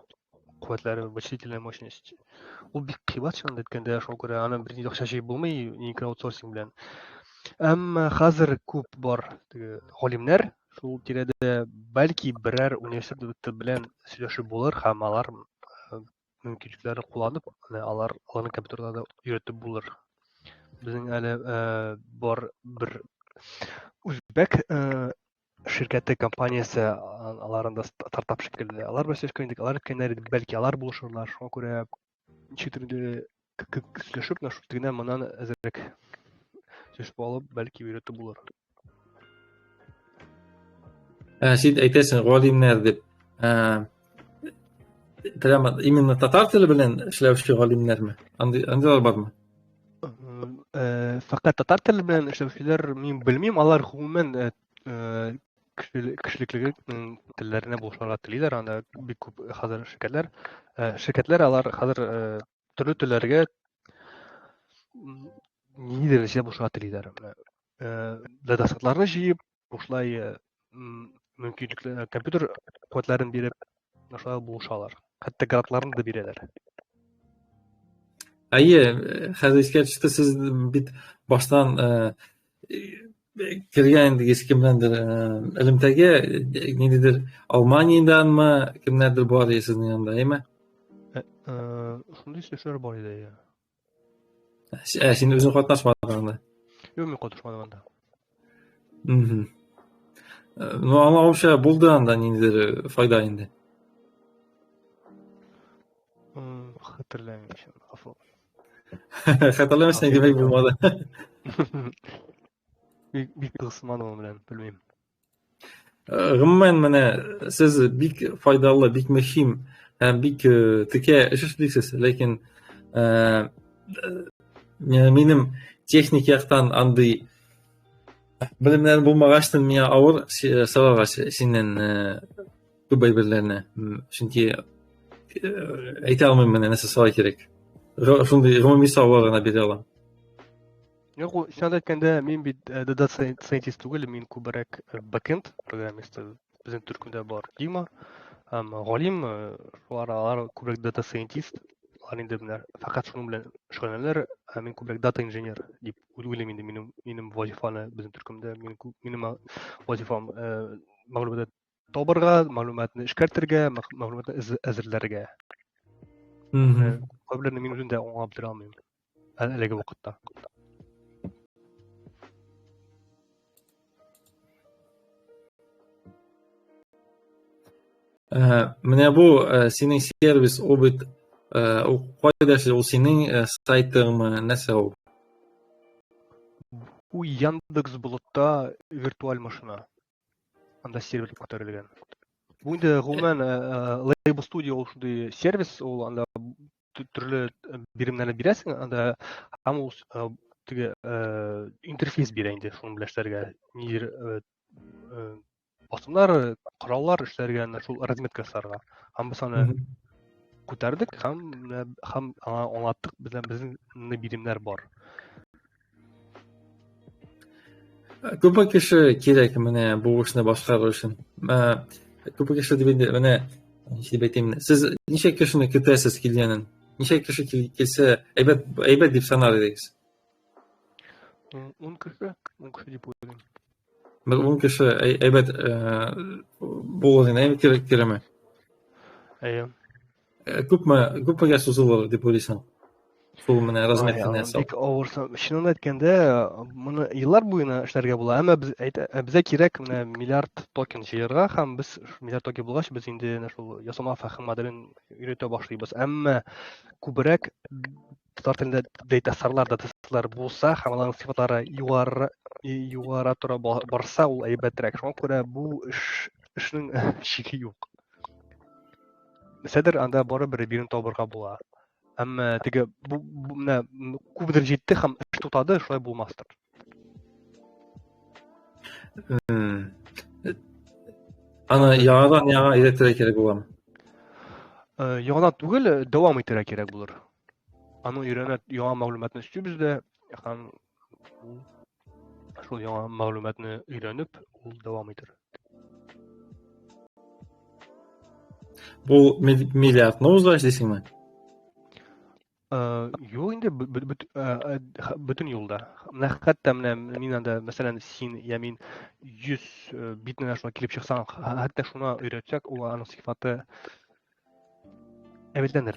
куәтләре, вычислительная мощность. Ул бик кыйбат чынлап әйткәндә, шуңа күрә аны бернинди акча җыеп булмый, ни краудсорсинг белән. Әмма хәзер күп бар теге галимнәр шул тирәдә, бәлки берәр университет белән сөйләшеп булыр һәм алар мөмкинлекләрен кулланып, менә алар аларның компьютерларда өйрәтеп булыр. Безнең әле бар бер үзбәк ширкәте компаниясе, алар анда стартап шикелле. Алар белән сөйләшкән идек, алар әйткәннәр иде, бәлки алар булышырлар. Шуңа күрә ничектер инде сөйләшеп, менә шул тегеннән моннан әзрәк сөйләшеп алып, бәлки өйрәтеп булыр. Син әйтәсең галимнәр дип. Прямо именно татар теле белән эшләүче галимнәрме? Андый андыйлар бармы? Фәкать татар теле белән эшләүчеләр мин белмим, алар гомумән кешелеклеге телләренә булышырга телиләр. Анда бик күп хәзер ширкәтләр. Ширкәтләр алар хәзер төрле телләргә нинди дәрәҗәдә булышырга телиләр. Менә датасетларны җыеп, бушлай мөмкинлекле компьютер куәтләрен биреп, шулай булышалар. Хәтта грантларны да бирәләр. Әйе, хәзер искә төште, сез бит баштан кергән идегез кемнәндер элемтәгә, ниндидер Алманиядәнме, кемнәрдер бар иде сезнең янда, әйеме? Шундый сөйләшүләр бар иде, әйе. Ә син үзең катнашмадың анда? Юк, мин катнашмадым анда. Мгм. Ну, аңлавымча, булды анда ниндидер файда инде. Хәтерләмим, гафу. Хәтерләмәсәң, димәк, булмады. Бик бик кызыксынмадым белән, белмим. Гомумән, менә сез бик файдалы, бик мөһим һәм бик текә эш эшлисез, ләкин минем техник яктан андый белемнәрем булмагачтын миңа авыр сорарга синнән күп әйберләрне, чөнки әйтә алмыйм менә нәрсә сорарга кирәк. Шундый гомуми сораулар гына бирә алам. Юк, ул чынлап әйткәндә, мин бит data scientist түгел, мин күбрәк backend программисты. Безнең төркемдә бар Дима һәм Галим, шулар алар күбрәк data scientist. Алар инде менә фәкать шуның белән шөгыльләнәләр. Ә мин күбрәк дата инженер дип уйлыйм инде минем вазифаны безнең төркемдә. Минем вазифам мәгълүматны табырга, мәгълүматны эшкәртергә, мәгълүматны әзерләргә. Кайберләрне мин үзем дә аңлап бетерә алмыйм әлеге вакытта. Менә бу синең сервис ул бит ул кайда ул синең сайтыңмы, нәрсә ул? Бу Яндекс болытта виртуаль машина. Анда сервер күтәрелгән. Бу инде гомумән Label Studio ул шундый сервис, ул анда төрле биремнәрне бирәсең, анда һәм ул теге интерфейс бирә инде шуның белән эшләргә. Нидер басымнар, кораллар эшләргә, шул разметка ясарга. Һәм без аны күтәрдек һәм һәм аңа аңлаттык, безнең биремнәр бар. Күпме кеше кирәк менә бу эшне башкару өчен? Күпме кеше дип инде менә ничек дип әйтим, сез ничә кешене көтәсез килгәнен? Ничә кеше килсә, әйбәт әйбәт дип санар идегез? 10 кеше, 10 кеше дип уйлыйм. Бер 10 кеше әйбәт булыр инде, әйбәт кирәк кереме? Әйе. Күпме күпмегә сузылыр дип уйлыйсың? Шул менә разметканы ясау. Бик авыр. Чынын әйткәндә, моны еллар буена эшләргә була. Әмма без әйтә, безгә кирәк менә миллиард токен җыярга һәм без миллиард токен булгач, без инде менә шул ясалма фәһем моделен өйрәтә башлыйбыз. Әмма күбрәк татар телендә дейтасарлар, датасетлар булса һәм аларның сыйфатлары югары югары тора барса, ул әйбәтрәк. Шуңа күрә бу эш эшнең чиге юк. Нәрсәдер анда барыбер бирем табырга була. Әмма теге бу, бу менә күпдер җитте һәм эш туктады, шулай булмастыр. Аны яңадан яңа өйрәтергә кирәк буламы? Яңадан түгел, дәвам итәргә кирәк булыр. Аны өйрәнә, яңа мәгълүматны өстибез дә, һәм шул яңа мәгълүматны өйрәнеп, ул дәвам итер. Бу миллиардны узгач дисеңме? Юк инде бөтен юлда. Менә хәтта менә мин анда, мәсәлән, син я мин 100 битне шуна килеп чыксаң, хәтта шуна өйрәтсәк, ул аның сыйфаты әйбәтләнер.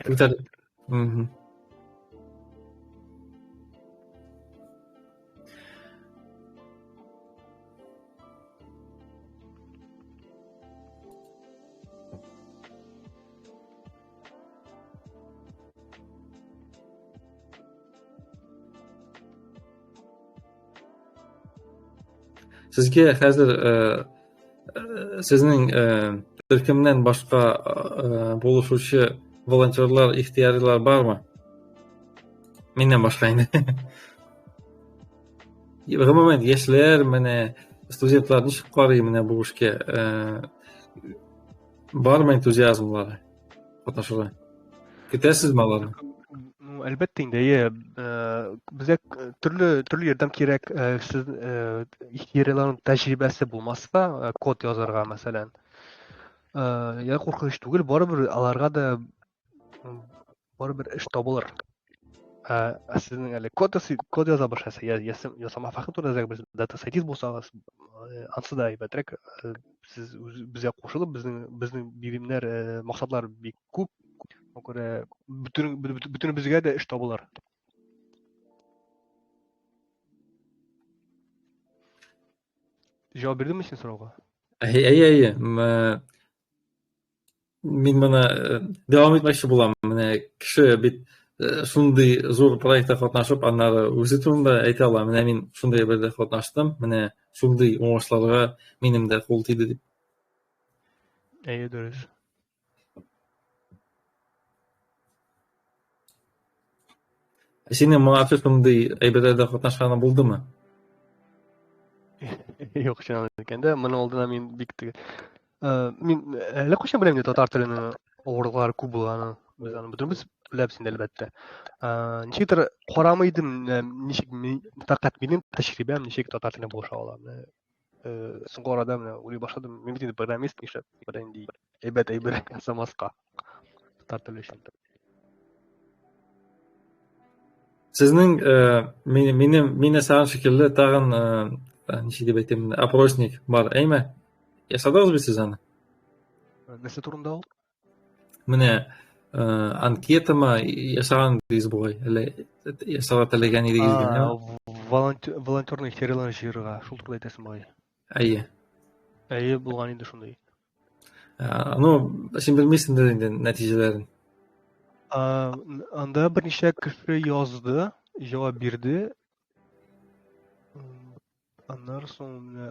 Сезгә хәзер сезнең төркемнән башка булышучы волонтерлар, ихтыярилар бармы? Миннән башка инде. Гомумән, яшьләр, менә студентлар ничек карый менә бу эшкә? Бармы энтузиазмлары катнашырга? Көтәсезме аларны? Ну, әлбәттә инде, әйе, безгә төрле төрле ярдәм кирәк. Сез ихтыярларның тәҗрибәсе булмаса, код язарга, мәсәлән, я куркыныч түгел, барыбер аларга да барыбер эш табылыр. Ә сезнең әле код код яза башласа, я ясама фәһем турында без дата сайентист булсагыз, ансы да әйбәтрәк. Сез безгә кушылып, безнең биремнәр, максатлар бик күп. Шуңа күрә бөтен бөтенебезгә дә эш табылыр. Җавап бирдемме син сорауга? Әйе, әйе. Мин моны дәвам итмәкче булам. Менә кеше бит шундый зур проектта катнашып, аннары үзе турында әйтә ала. Менә мин шундый бердә катнаштым, менә шундый уңышларга минем дә кул тиде дип. Әйе, дөрес. Синең моңарчы шундый әйберләрдә катнашканың булдымы? Юк, чынлап әйткәндә, моның алдына мин бик теге мин әллә кайчан беләм инде татар теленең авырлыклары күп булганын. Без аны бөтенебез беләбез инде, әлбәттә. Ничектер карамый идем, ничек фәкать минем тәҗрибәм ничек татар теленә булыша ала. Соңгы арада менә уйлый башладым, мин бит инде программист, нишләп бернинди әйбәт әйбер ясамаска татар теле өчен. Сезнең минем мин ясаган шикелле тагын ничек дип әйтим, опросник бар, әйме? Ясадыгыз бит сез аны? Нәрсә турында ул? Менә анкетама ясаган идегез бугай, әллә ясарга теләгән идегез генә. Волонтерный сериялар җыярга, шул турында әйтәсең бугай. Әйе. Әйе, булган инде шундый. Ну, син белмисеңдер инде нәтиҗәләрен. Анда берничә кеше язды, җавап бирде. Аннары соң менә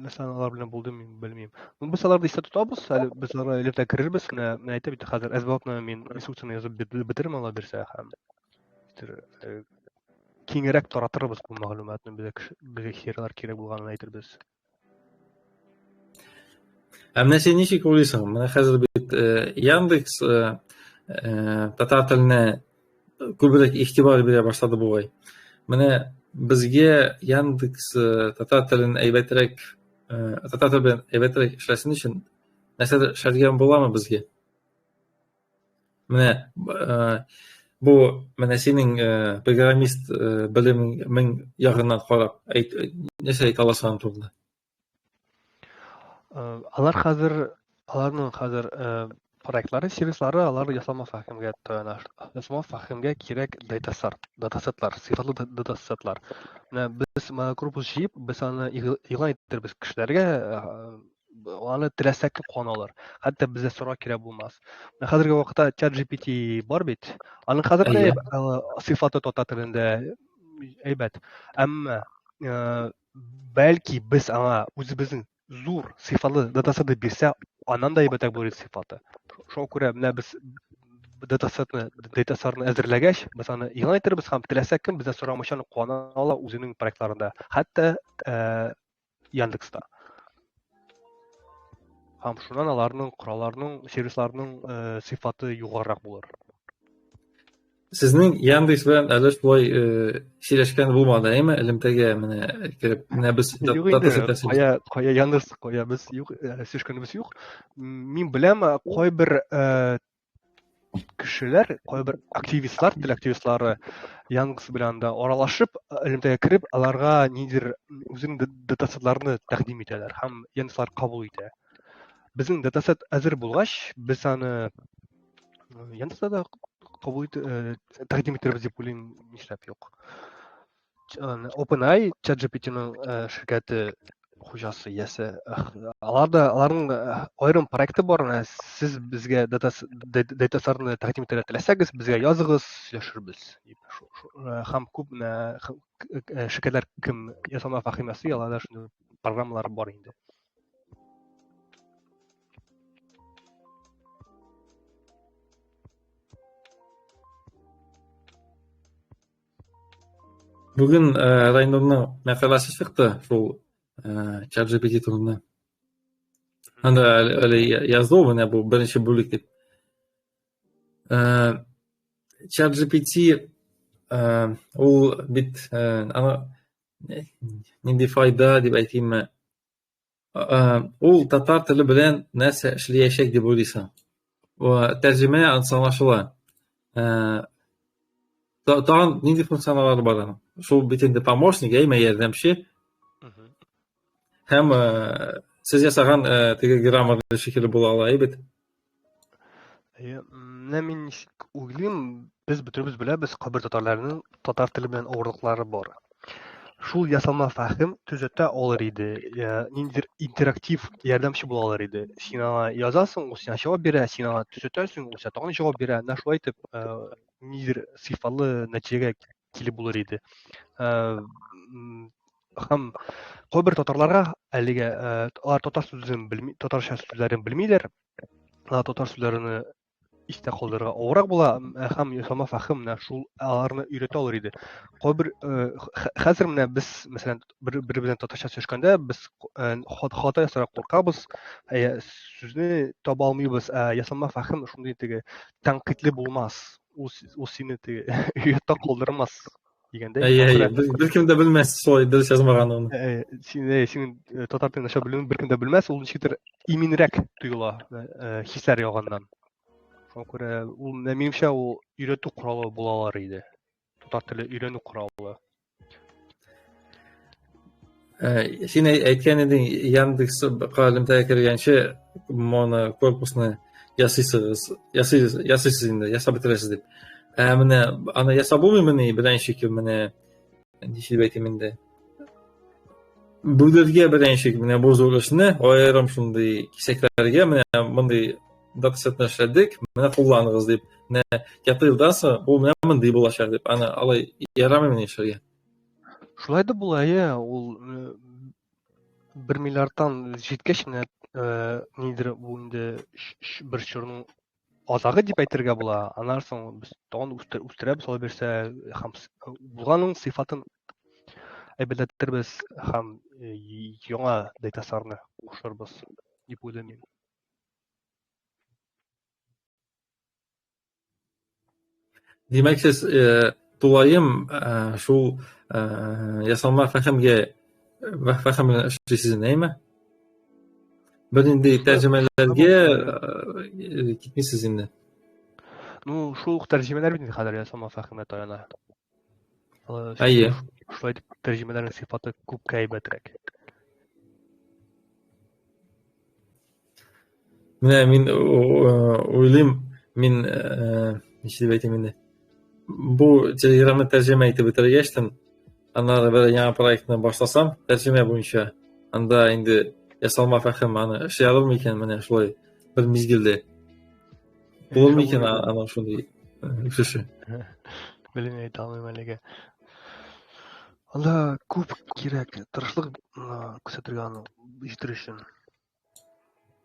нәрсә алар белән булды, мин белмим. Ну, без аларны истә тотабыз, әле без аларга элемтә керербез. Менә менә әйтә бит хәзер әзбабны мин инструкцияне язып бетерермен алла бирсә һәм киңрәк таратырбыз бу мәгълүматны, безгә безгә херлар кирәк булганын әйтербез. Ә менә син ничек уйлыйсың? Менә хәзер бит Яндекс татар теленә күбрәк игътибар бирә башлады бугай. Менә безгә Яндекс татар телен әйбәтрәк, татар теле белән әйбәтрәк эшләсен өчен нәрсәдер эшләргә буламы безгә? Менә бу менә синең программист белемең ягыннан карап, әйт, нәрсә әйтә аласың аның турында? Алар хәзер, аларның хәзер проектлары, сервислары, алар ясалма фәһемгә таяна. Ясалма фәһемгә кирәк датасар, датасетлар, сыйфатлы датасетлар. Менә без корпус җыеп, без аны игълан иттербез кешеләргә, аны теләсә кем куллана алыр. Хәтта бездә сорау кирәк булмас. Менә хәзерге вакытта ChatGPT бар бит. Аның хәзер дә сыйфаты татар телендә әйбәт. Әмма бәлки без аңа үзебезнең зур сыйфатлы датасетны бирсә, аннан да әйбәтрәк булыр иде сыйфаты. Шуңа күрә менә без датасетны, датасарны әзерләгәч, без аны игълан итербез һәм теләсә кем бездән сорамыйча аны куллана ала үзенең проектларында. Хәтта Яндекста. Һәм шуннан аларның коралларының, сервисларының сыйфаты югарырак булыр. Сезнең Яндекс белән әле шулай сөйләшкән булмады, әйме? Элемтәгә менә кереп, менә без Юк инде, кая, кая Яндекс, кая без юк, сөйләшкәнебез юк. Мин беләм, кайбер кешеләр, кайбер активистлар, тел активистлары Яндекс белән дә аралашып, элемтәгә кереп, аларга ниндидер үзенең датасетларны тәкъдим итәләр һәм Яндекслар кабул итә. Безнең датасет әзер булгач, без аны Яндекста да кабул ит, тәкъдим итербез дип уйлыйм, нишләп юк. OpenAI, ChatGPT-ның ширкәте хуҗасы, иясе. Алар да, аларның аерым проекты бар. Менә сез безгә датасарны тәкъдим итәргә теләсәгез, безгә языгыз, сөйләшербез. Һәм күп менә ширкәтләр кем ясалма фәһем ясый, аларда шундый программалар бар инде. Бүген Райнурның мәкаләсе чыкты шул ChatGPT турында. Анда әле язды ул менә бу беренче бүлек дип. ChatGPT ул бит аны нинди файда дип әйтимме? Ул татар теле белән нәрсә эшләячәк дип уйлыйсың? Тәрҗемә анысы аңлашыла. Тагын нинди функционаллары бар аның? Шул бит инде помощник, әйме, ярдәмче. Һәм сез ясаган теге граммар шикелле була ала, әйбәт. Менә мин ничек уйлыйм, без бөтенебез беләбез, кайбер татарларның татар теле белән авырлыклары бар. Шул ясалма фәһем төзәтә алыр иде, ниндидер интерактив ярдәмче була алыр иде. Син аңа язасың, ул сиңа җавап бирә, син аңа төзәтәсең, ул сиңа тагын җавап бирә. Менә шулай итеп, ниндидер сыйфатлы нәтиҗәгә килеп булыр иде. Һәм кайбер татарларга әлегә алар татар сүзен белми, татарча сүзләрен белмиләр. Алар татар сүзләрен истә калдырырга авыррак була һәм ясалма фәһем менә шул аларны өйрәтә алыр иде. Кайбер хәзер менә без, мәсәлән, бер белән татарча сөйләшкәндә без хата ясарга куркабыз, сүзне таба алмыйбыз. Ә ясалма фәһем шундый теге тәнкыйтьле булмас. Ул сине теге оятта калдырмас дигәндәй. Әйе, әйе, беркем дә белмәс шулай дөрес язмаганын. Син, синең татар телен начар белүен беркем дә белмәс, ул ничектер иминрәк тоела хисләр ягыннан. Шуңа күрә ул, минемчә, ул өйрәтү коралы була алар иде. Татар теле өйрәнү коралы. Син әйткән идең, Яндекска элемтәгә кергәнче моны корпусны ясыйсыгыз, ясыйсыз, ясыйсыз инде, ясап бетерәсез дип. Ә менә аны ясап булмыймыни, беренче кем менә ничек дип әйтим инде. Бүлергә беренче менә бу зур эшне аерым шундый кисәкләргә менә мондый датасетны эшләдек, менә кулланыгыз дип. Менә ярты елдан соң ул менә мондый булачак дип. Аны алай ярамыймыни эшләргә? Шулай да була, әйе, ул 1 миллиардтан җиткәч менә нидер бу инде бер чорның азагы дип әйтергә була. Аннан соң без тагын үстерәбез, алай бирсә, һәм булганның сыйфатын әйбәтләтербез һәм яңа датасарны кушырбыз дип уйлыйм мин. Димәк, сез тулаем шул ясалма фәһемгә фәһем белән эшлисез, әйме? Бернинди тәрҗемәләргә китмисез инде. Ну, шул ук тәрҗемәләр бит инде хәзер ясалма фәһемгә таяна. Әйе. Шулай итеп тәрҗемәләрнең сыйфаты күпкә әйбәтрәк. Менә мин уйлыйм, мин ничек дип әйтим инде. Бу Телеграмны тәрҗемә итеп бетергәчтен, аннары бер яңа проектны башласам, тәрҗемә буенча, анда инде ясалма фәһем аны эшли алыр микән менә шулай бер мизгелдә. Булыр микән аның шундый үсеше? Белмим, әйтә алмыйм әлегә. Анда күп кирәк, тырышлык күрсәтергә аны җитер өчен.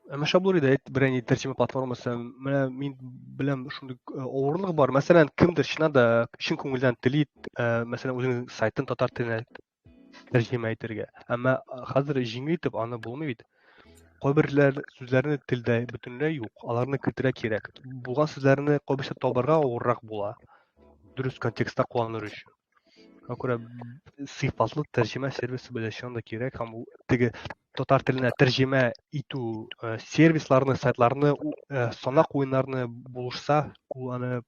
Әмма шәп булыр иде, әйт, берәр тәрҗемә платформасы. Менә мин беләм шундый авырлык бар. Мәсәлән, кемдер чыннан да чын күңелдән тели, мәсәлән, үзенең сайтын татар теленә тәрҗемә итәргә. Әмма хәзер җиңел итеп аны булмый бит. Кайберләр сүзләрне телдә бөтенләй юк, аларны кертергә кирәк. Булган сүзләрне кайберчә табарга авыррак була. Дөрес контекстта кулланыр өчен. Шуңа күрә сыйфатлы тәрҗемә сервисы белән чыннан да кирәк һәм ул теге татар теленә тәрҗемә итү сервисларны, сайтларны, санак уеннарны булышса, ул аны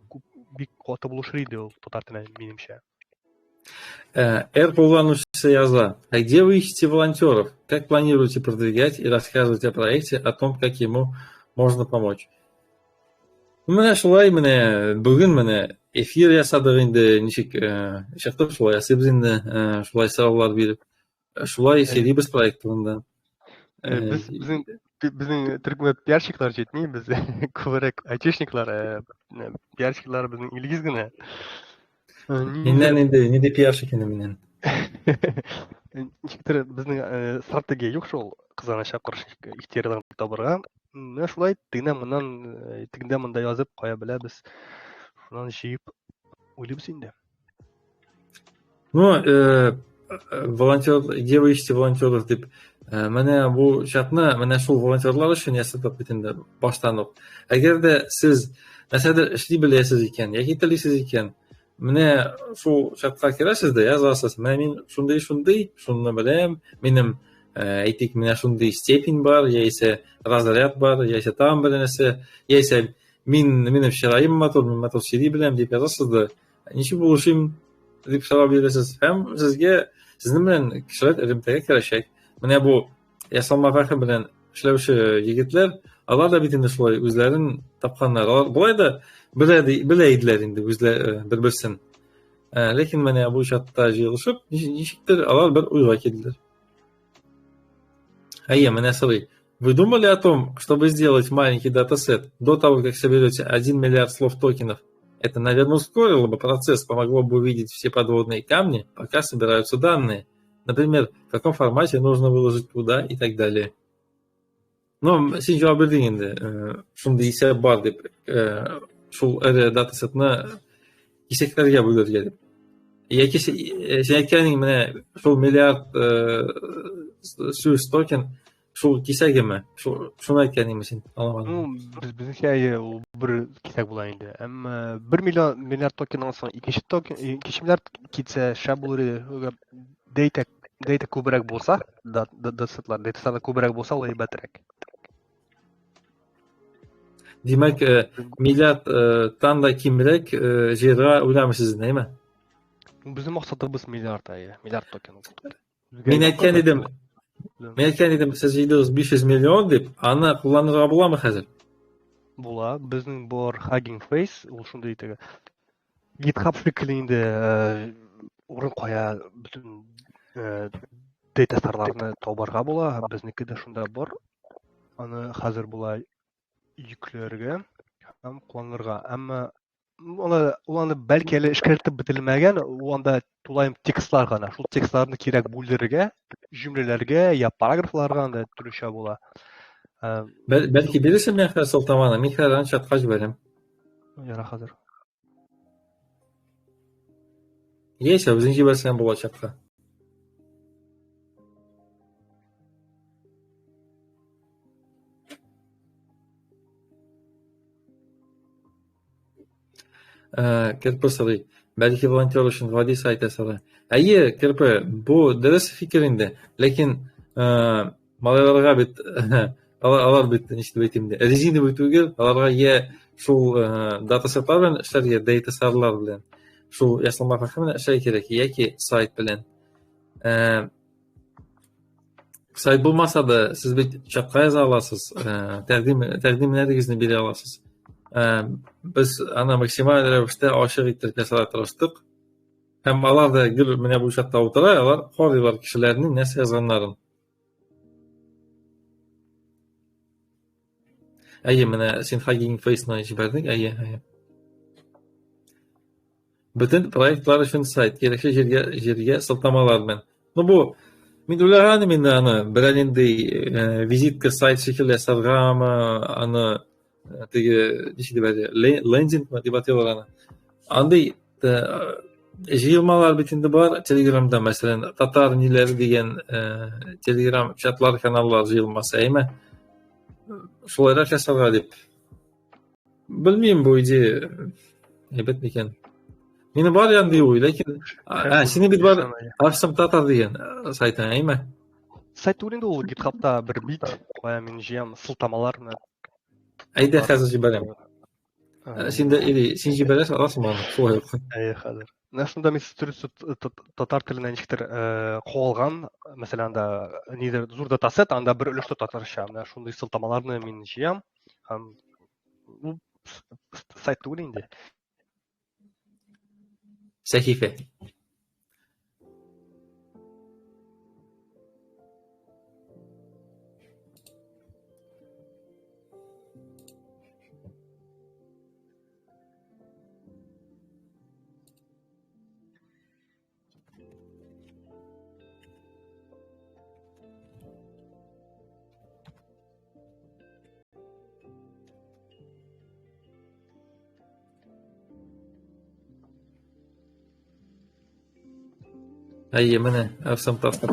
күп, бик каты булышыр иде ул татар теленә, минемчә. R кулланучысы яза. А где вы ищете волонтеров? Как планируете продвигать и рассказывать о проекте, о том, как ему можно помочь? Менә шулай менә бүген менә эфир ясадык инде, ничек чыктык, шулай ясыйбыз инде, шулай сораулар биреп. Шулай сөйлибез проект турында. Без безнең безнең төркемгә пиарщиклар җитми, без күбрәк айтишниклар, пиарщиклар безнең Илгиз генә. Миннән инде нинди пиарщик инде миннән? Ничектер безнең стратегия юк шул, кызганычка каршы ихтыярларын табырга. Менә шулай тегеннән моннан, тегендә монда язып, кая беләбез, шуннан җыеп уйлыйбыз инде. Ну, волонтер, где вы ищете волонтеров дип, менә бу чатны менә шул волонтерлар өчен ясадык бит инде баштан ук. Әгәр дә сез нәрсәдер эшли беләсез икән, яки телисез икән, менә шул чатка керәсез дә язасыз. Менә мин шундый-шундый, шуны беләм, минем әйтик, менә шундый степень бар, яисә разряд бар, яисә тагын бер нәрсә, яисә мин минем чыраем матур, мин матур сөйли беләм дип язасыз да, ничек булышыйм дип сорау бирәсез һәм сезгә сезнең белән кешеләр элемтәгә керәчәк. Менә бу ясалма фәһем белән эшләүче егетләр, алар да бит инде шулай үзләрен тапканнар. Алар болай да белә, белә иделәр инде үзләре бер-берсен. Ләкин менә бу чатта җыелышып, ничектер алар бер уйга килделәр. Әйе, менә сорый. Вы думали о том, чтобы сделать маленький датасет до того, как соберете 1 миллиард слов токенов? Это, наверное, ускорило бы процесс, помогло бы увидеть все подводные камни, пока собираются данные. Например, в каком формате нужно выложить куда и так далее. Ну, син җавап бирдең инде, шундый исәп бар дип, шул эре датасетны кисәкләргә бүлергә дип. Яки син әйткәнең менә шул миллиард сүз токен шул кисәгеме? Шуны әйткәнеңме син? Аңламадым. Ну, без безнеңчә әйе, ул бер кисәк була инде. Әмма 1 миллион миллиард токеннан соң икенче токен, икенче миллиард китсә шәп булыр иде. Дейта дейта күбрәк булса, датасетлар, датасетлар күбрәк булса, ул әйбәтрәк. Димәк, миллиардтан да кимрәк җыярга уйламыйсыз, әйме? Безнең максатыбыз миллиард, әйе, миллиард токен. Мин әйткән идем, мин әйткән идем, сез җыйдыгыз 500 миллион дип, аны кулланырга буламы хәзер? Була. Безнең бар Hugging Face, ул шундый теге GitHub шикелле инде урын кая бөтен дата старларны табарга була, безнеке дә шунда бар. Аны хәзер була йөкләргә һәм кулланырга. Әмма аны, ул аны бәлки әле эшкәртеп бетерелмәгән, ул анда тулаем текстлар гына. Шул текстларны кирәк бүлдерергә, җөмләләргә я параграфларга анда төрлечә була. Бәлки бирерсең миңа хәзер сылтаманы, мин хәзер аны чатка җибәрәм. Яра хәзер. Яисә үзең җибәрсәң була чатка. Керпе сорый. Бәлки волонтер өчен гади сайт ясарга. Әйе, Керпе, бу дөрес фикер инде. Ләкин малайларга бит алар бит ничек дип әйтим инде, резиновый түгел, аларга я шул датасетлар белән эшләргә, датасарлар белән, шул ясалма фәһем белән эшләргә кирәк, яки сайт белән. Сайт булмаса да, сез бит чатка яза аласыз, тәкъдим тәкъдимнәрегезне бирә аласыз. Без аны максималь рәвештә ачык иттереп ясарга тырыштык. Һәм алар да гел менә бу чатта утыра, алар карыйлар кешеләрнең нәрсә язганнарын. Әйе, менә син Hugging Face-ны җибәрдең, әйе, әйе. Бөтен проектлар өчен сайт, кирәкле җиргә, җиргә сылтамалар белән. Ну бу мин уйлаган идем инде аны берәр нинди визитка сайт шикелле ясаргамы, аны теге ничек дип әйтә, лендингмы дип атыйлар аны. Андый җыелмалар бит инде бар Телеграмда, мәсәлән, татар ниләре дигән Телеграм чатлар, каналлар җыелмасы, әйме? Шулайрак ясарга дип. Белмим, бу идея әйбәт микән. Минем бар янды уй, ләкин синең бит бар Авсам татар дигән сайтың, әйме? Сайт түгел инде ул, GitHubта бер бит, кая мин җыям сылтамаларны. Әйдә, хәзер җибәрәм. Син дә или син җибәрәсең, аласың аны, шулай ук. Әйе, хәзер. Менә шунда мин төрле татар теленә ничектер куалган, мәсәлән, анда нидер зур датасет, анда бер өлеше татарча. Менә шундый сылтамаларны мин җыям һәм ул сайт түгел инде. Сәхифә. Әйе, менә Әфсәм Татар.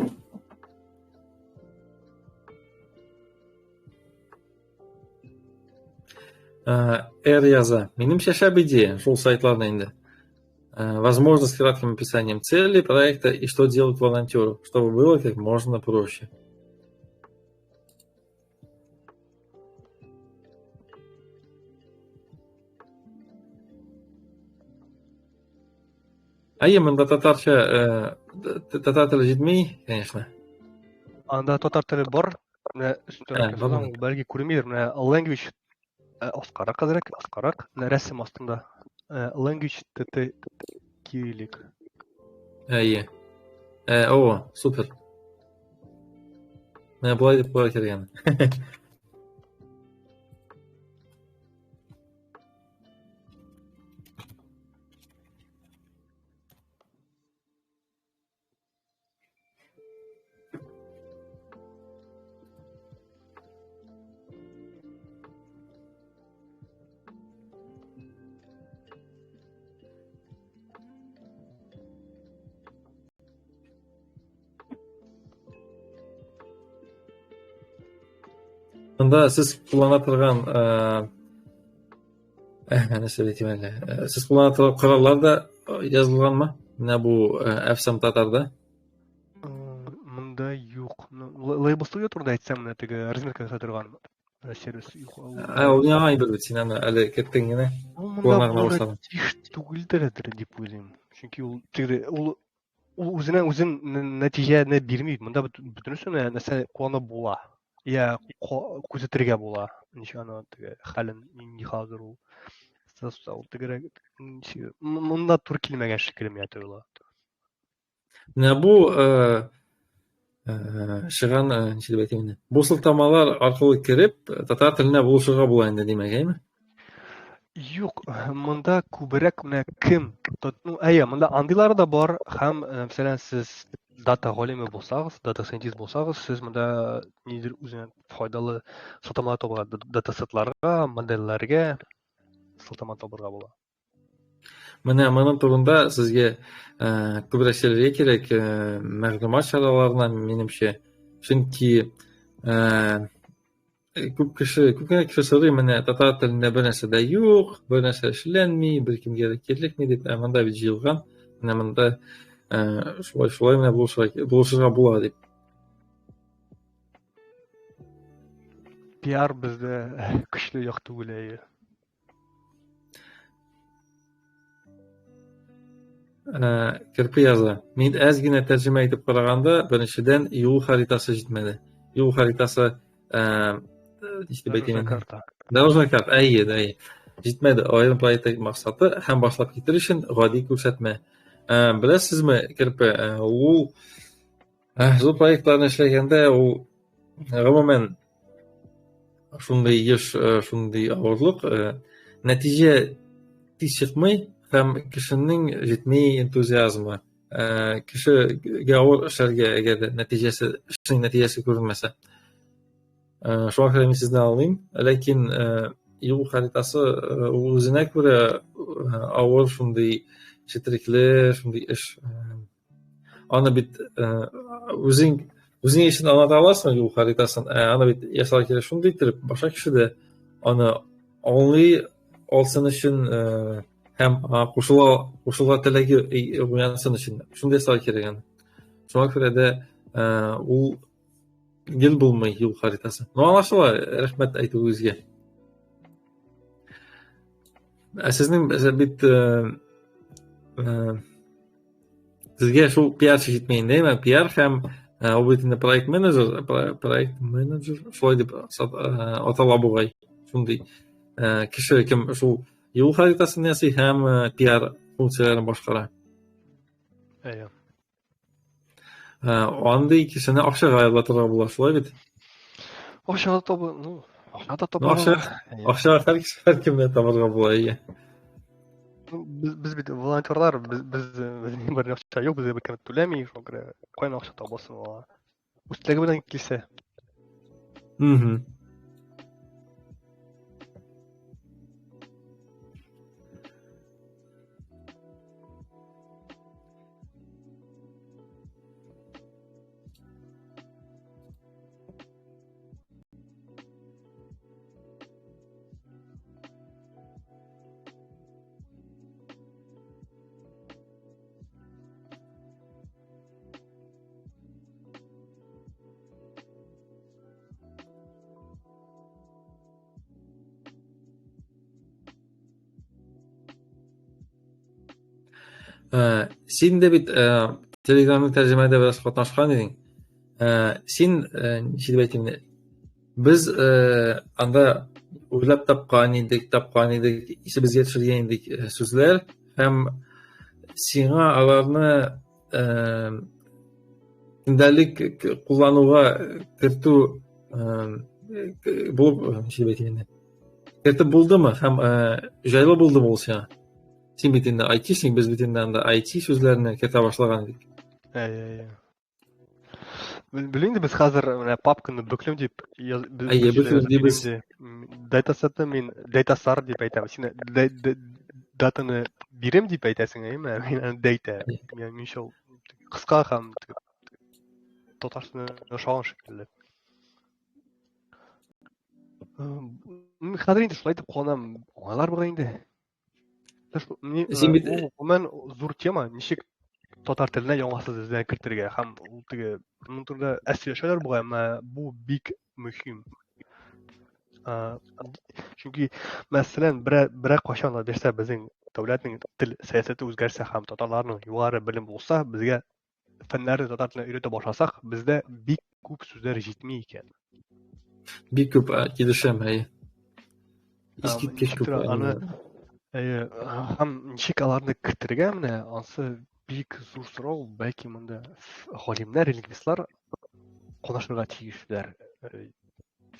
R яза. Минемчә, шәп идея, шул сайтларны инде. Возможно, с кратким описанием цели проекта и что делать волонтеру, чтобы было как можно проще. Әйе, монда татарча, татар теле җитми, конечно. Анда татар теле бар. Менә өстәрәк язылган, ул бәлки күренмидер. Менә language аскарак әзрәк, аскарак, менә рәсем астында. Language tt кириллик. Әйе. О, супер. Менә болай дип куярга кирәк аны. Монда сез куллана торган нәрсә әйтим әле? Сез куллана торган кораллар да язылганмы? Менә бу Әфсәм татарда. Монда юк. Лейбл Studio турында әйтсәм, менә теге разметка ясый торган. Сервис юк. Ә, ул яңа әйбер бит, син аны әле керттең генә. Ул монда булырга тиеш түгелдер дип уйлыйм. Чөнки ул теге ул ул үзенә үзен нәтиҗәне бирми. Монда бөтенесе нәрсә кулланып була. Я күзәтергә була. Ничек аны теге хәлен нинди хәзер ул. Ул тегерәк монда туры килмәгән шикелле миңа тоела. Менә бу чыган, ничек дип әйтим инде. Бу сылтамалар аркылы кереп, татар теленә булышырга була инде, димәк, әйме? Юк, монда күбрәк менә кем, ну, әйе, монда андыйлары да бар һәм, мәсәлән, сез дата галиме булсагыз, дата сайентист булсагыз, сез монда нидер үзенә файдалы сылтамалар табырга, датасетларга, модельләргә сылтама табырга була. Менә моның турында сезгә күбрәк сөйләргә кирәк, мәгълүмат чараларына, минемчә. Чөнки күп кеше, күп кенә кеше сорый, менә татар телендә бер нәрсә дә юк, бер нәрсә эшләнми, беркемгә дә кирәкми дип, ә монда бит җыелган, менә монда шулай шулай менә булышырга, булышырга була дип. Пиар бездә көчле як түгел, әйе. Керпе яза. Мин әз генә тәрҗемә итеп караганда, беренчедән юл харитасы җитмәде. Юл харитасы, ничек дип әйтим инде? Дорожная карта. Әйе, әйе. Җитмәде. Аерым проектның максаты һәм башлап китер өчен гади күрсәтмә. Беләсезме, Керпе, ул зур проектларны эшләгәндә ул гомумән шундый еш шундый авырлык, нәтиҗә тиз чыкмый һәм кешенең җитми энтузиазмы. Кешегә авыр эшләргә, әгәр дә нәтиҗәсе, эшнең нәтиҗәсе күренмәсә. Шуңа күрә мин сезне аңлыйм, ләкин юл харитасы ул үзенә күрә авыр, шундый четерекле, шундый эш. Аны бит үзең үзең өчен аңлата аласың юл харитасын, ә аны бит ясарга кирәк шундый итеп, башка кеше дә аны аңлый алсын өчен һәм кушыла кушылга теләге уянсын өчен шундый ясарга кирәк аны. Шуңа күрә дә ул гел булмый юл харитасы. Ну, аңлашыла, рәхмәт әйтүегезгә. Ә сезнең бит сезгә шул пиарчы җитми инде, әйме? Пиар һәм ул бит инде проект менеджер, проект менеджер шулай дип атала бугай. Шундый кеше кем шул юл харитасын ясый һәм пиар функцияләрен башкара. Әйе. Андый кешене акчага яллатырга була, шулай бит? Акчага табы, ну, акча да табарга. Акча, акчага һәр кеше һәркемне табарга була, әйе. Без, без бит волонтерлар, без без безнең бер акча юк, безгә беркем түләми, шуңа күрә каян акча табасың ала. Үз теләге белән килсә. Мгм. Син дә бит Телеграмны тәрҗемәдә бераз катнашкан идең. Син, ничек дип әйтим, без анда уйлап тапкан идек, тапкан идек, исебезгә төшергән идек сүзләр һәм сиңа аларны көндәлек куллануга кертү булып, ничек дип әйтим инде, кертеп булдымы һәм җайлы булдымы ул сиңа? Син бит инде айтишник, без бит инде анда IT сүзләрне кертә башлаган идек. Әйе, әйе. Белмим инде, без хәзер менә папканы бөклим дип Әйе, бөклим дибез. Датасетны мин датасар дип әйтәм. Син датаны бирем дип әйтәсең, әйеме? Мин аны дәйтә. Мин шул кыска һәм татар теленә ошаган шикелле. Хәзер инде шулай итеп кулланам. Аңлар бугай инде. Син бит гомумән зур тема, ничек татар теленә яңа сүз эзләп кертергә һәм ул теге моның турында әз сөйләшәләр бугай, әмма бу бик мөһим. Чөнки, мәсәлән, берәр кайчан да бирсә безнең дәүләтнең тел сәясәте үзгәрсә һәм татарларның югары белем булса, безгә фәннәрне татар теленә өйрәтә башласак, бездә бик күп сүзләр җитми икән. Бик күп килешәм, әйе. Искиткеч күп. Аны әйе, һәм ничек аларны кертергә менә, ансы бик зур сорау, бәлки монда галимнәр, лингвистлар катнашырга тиешләр.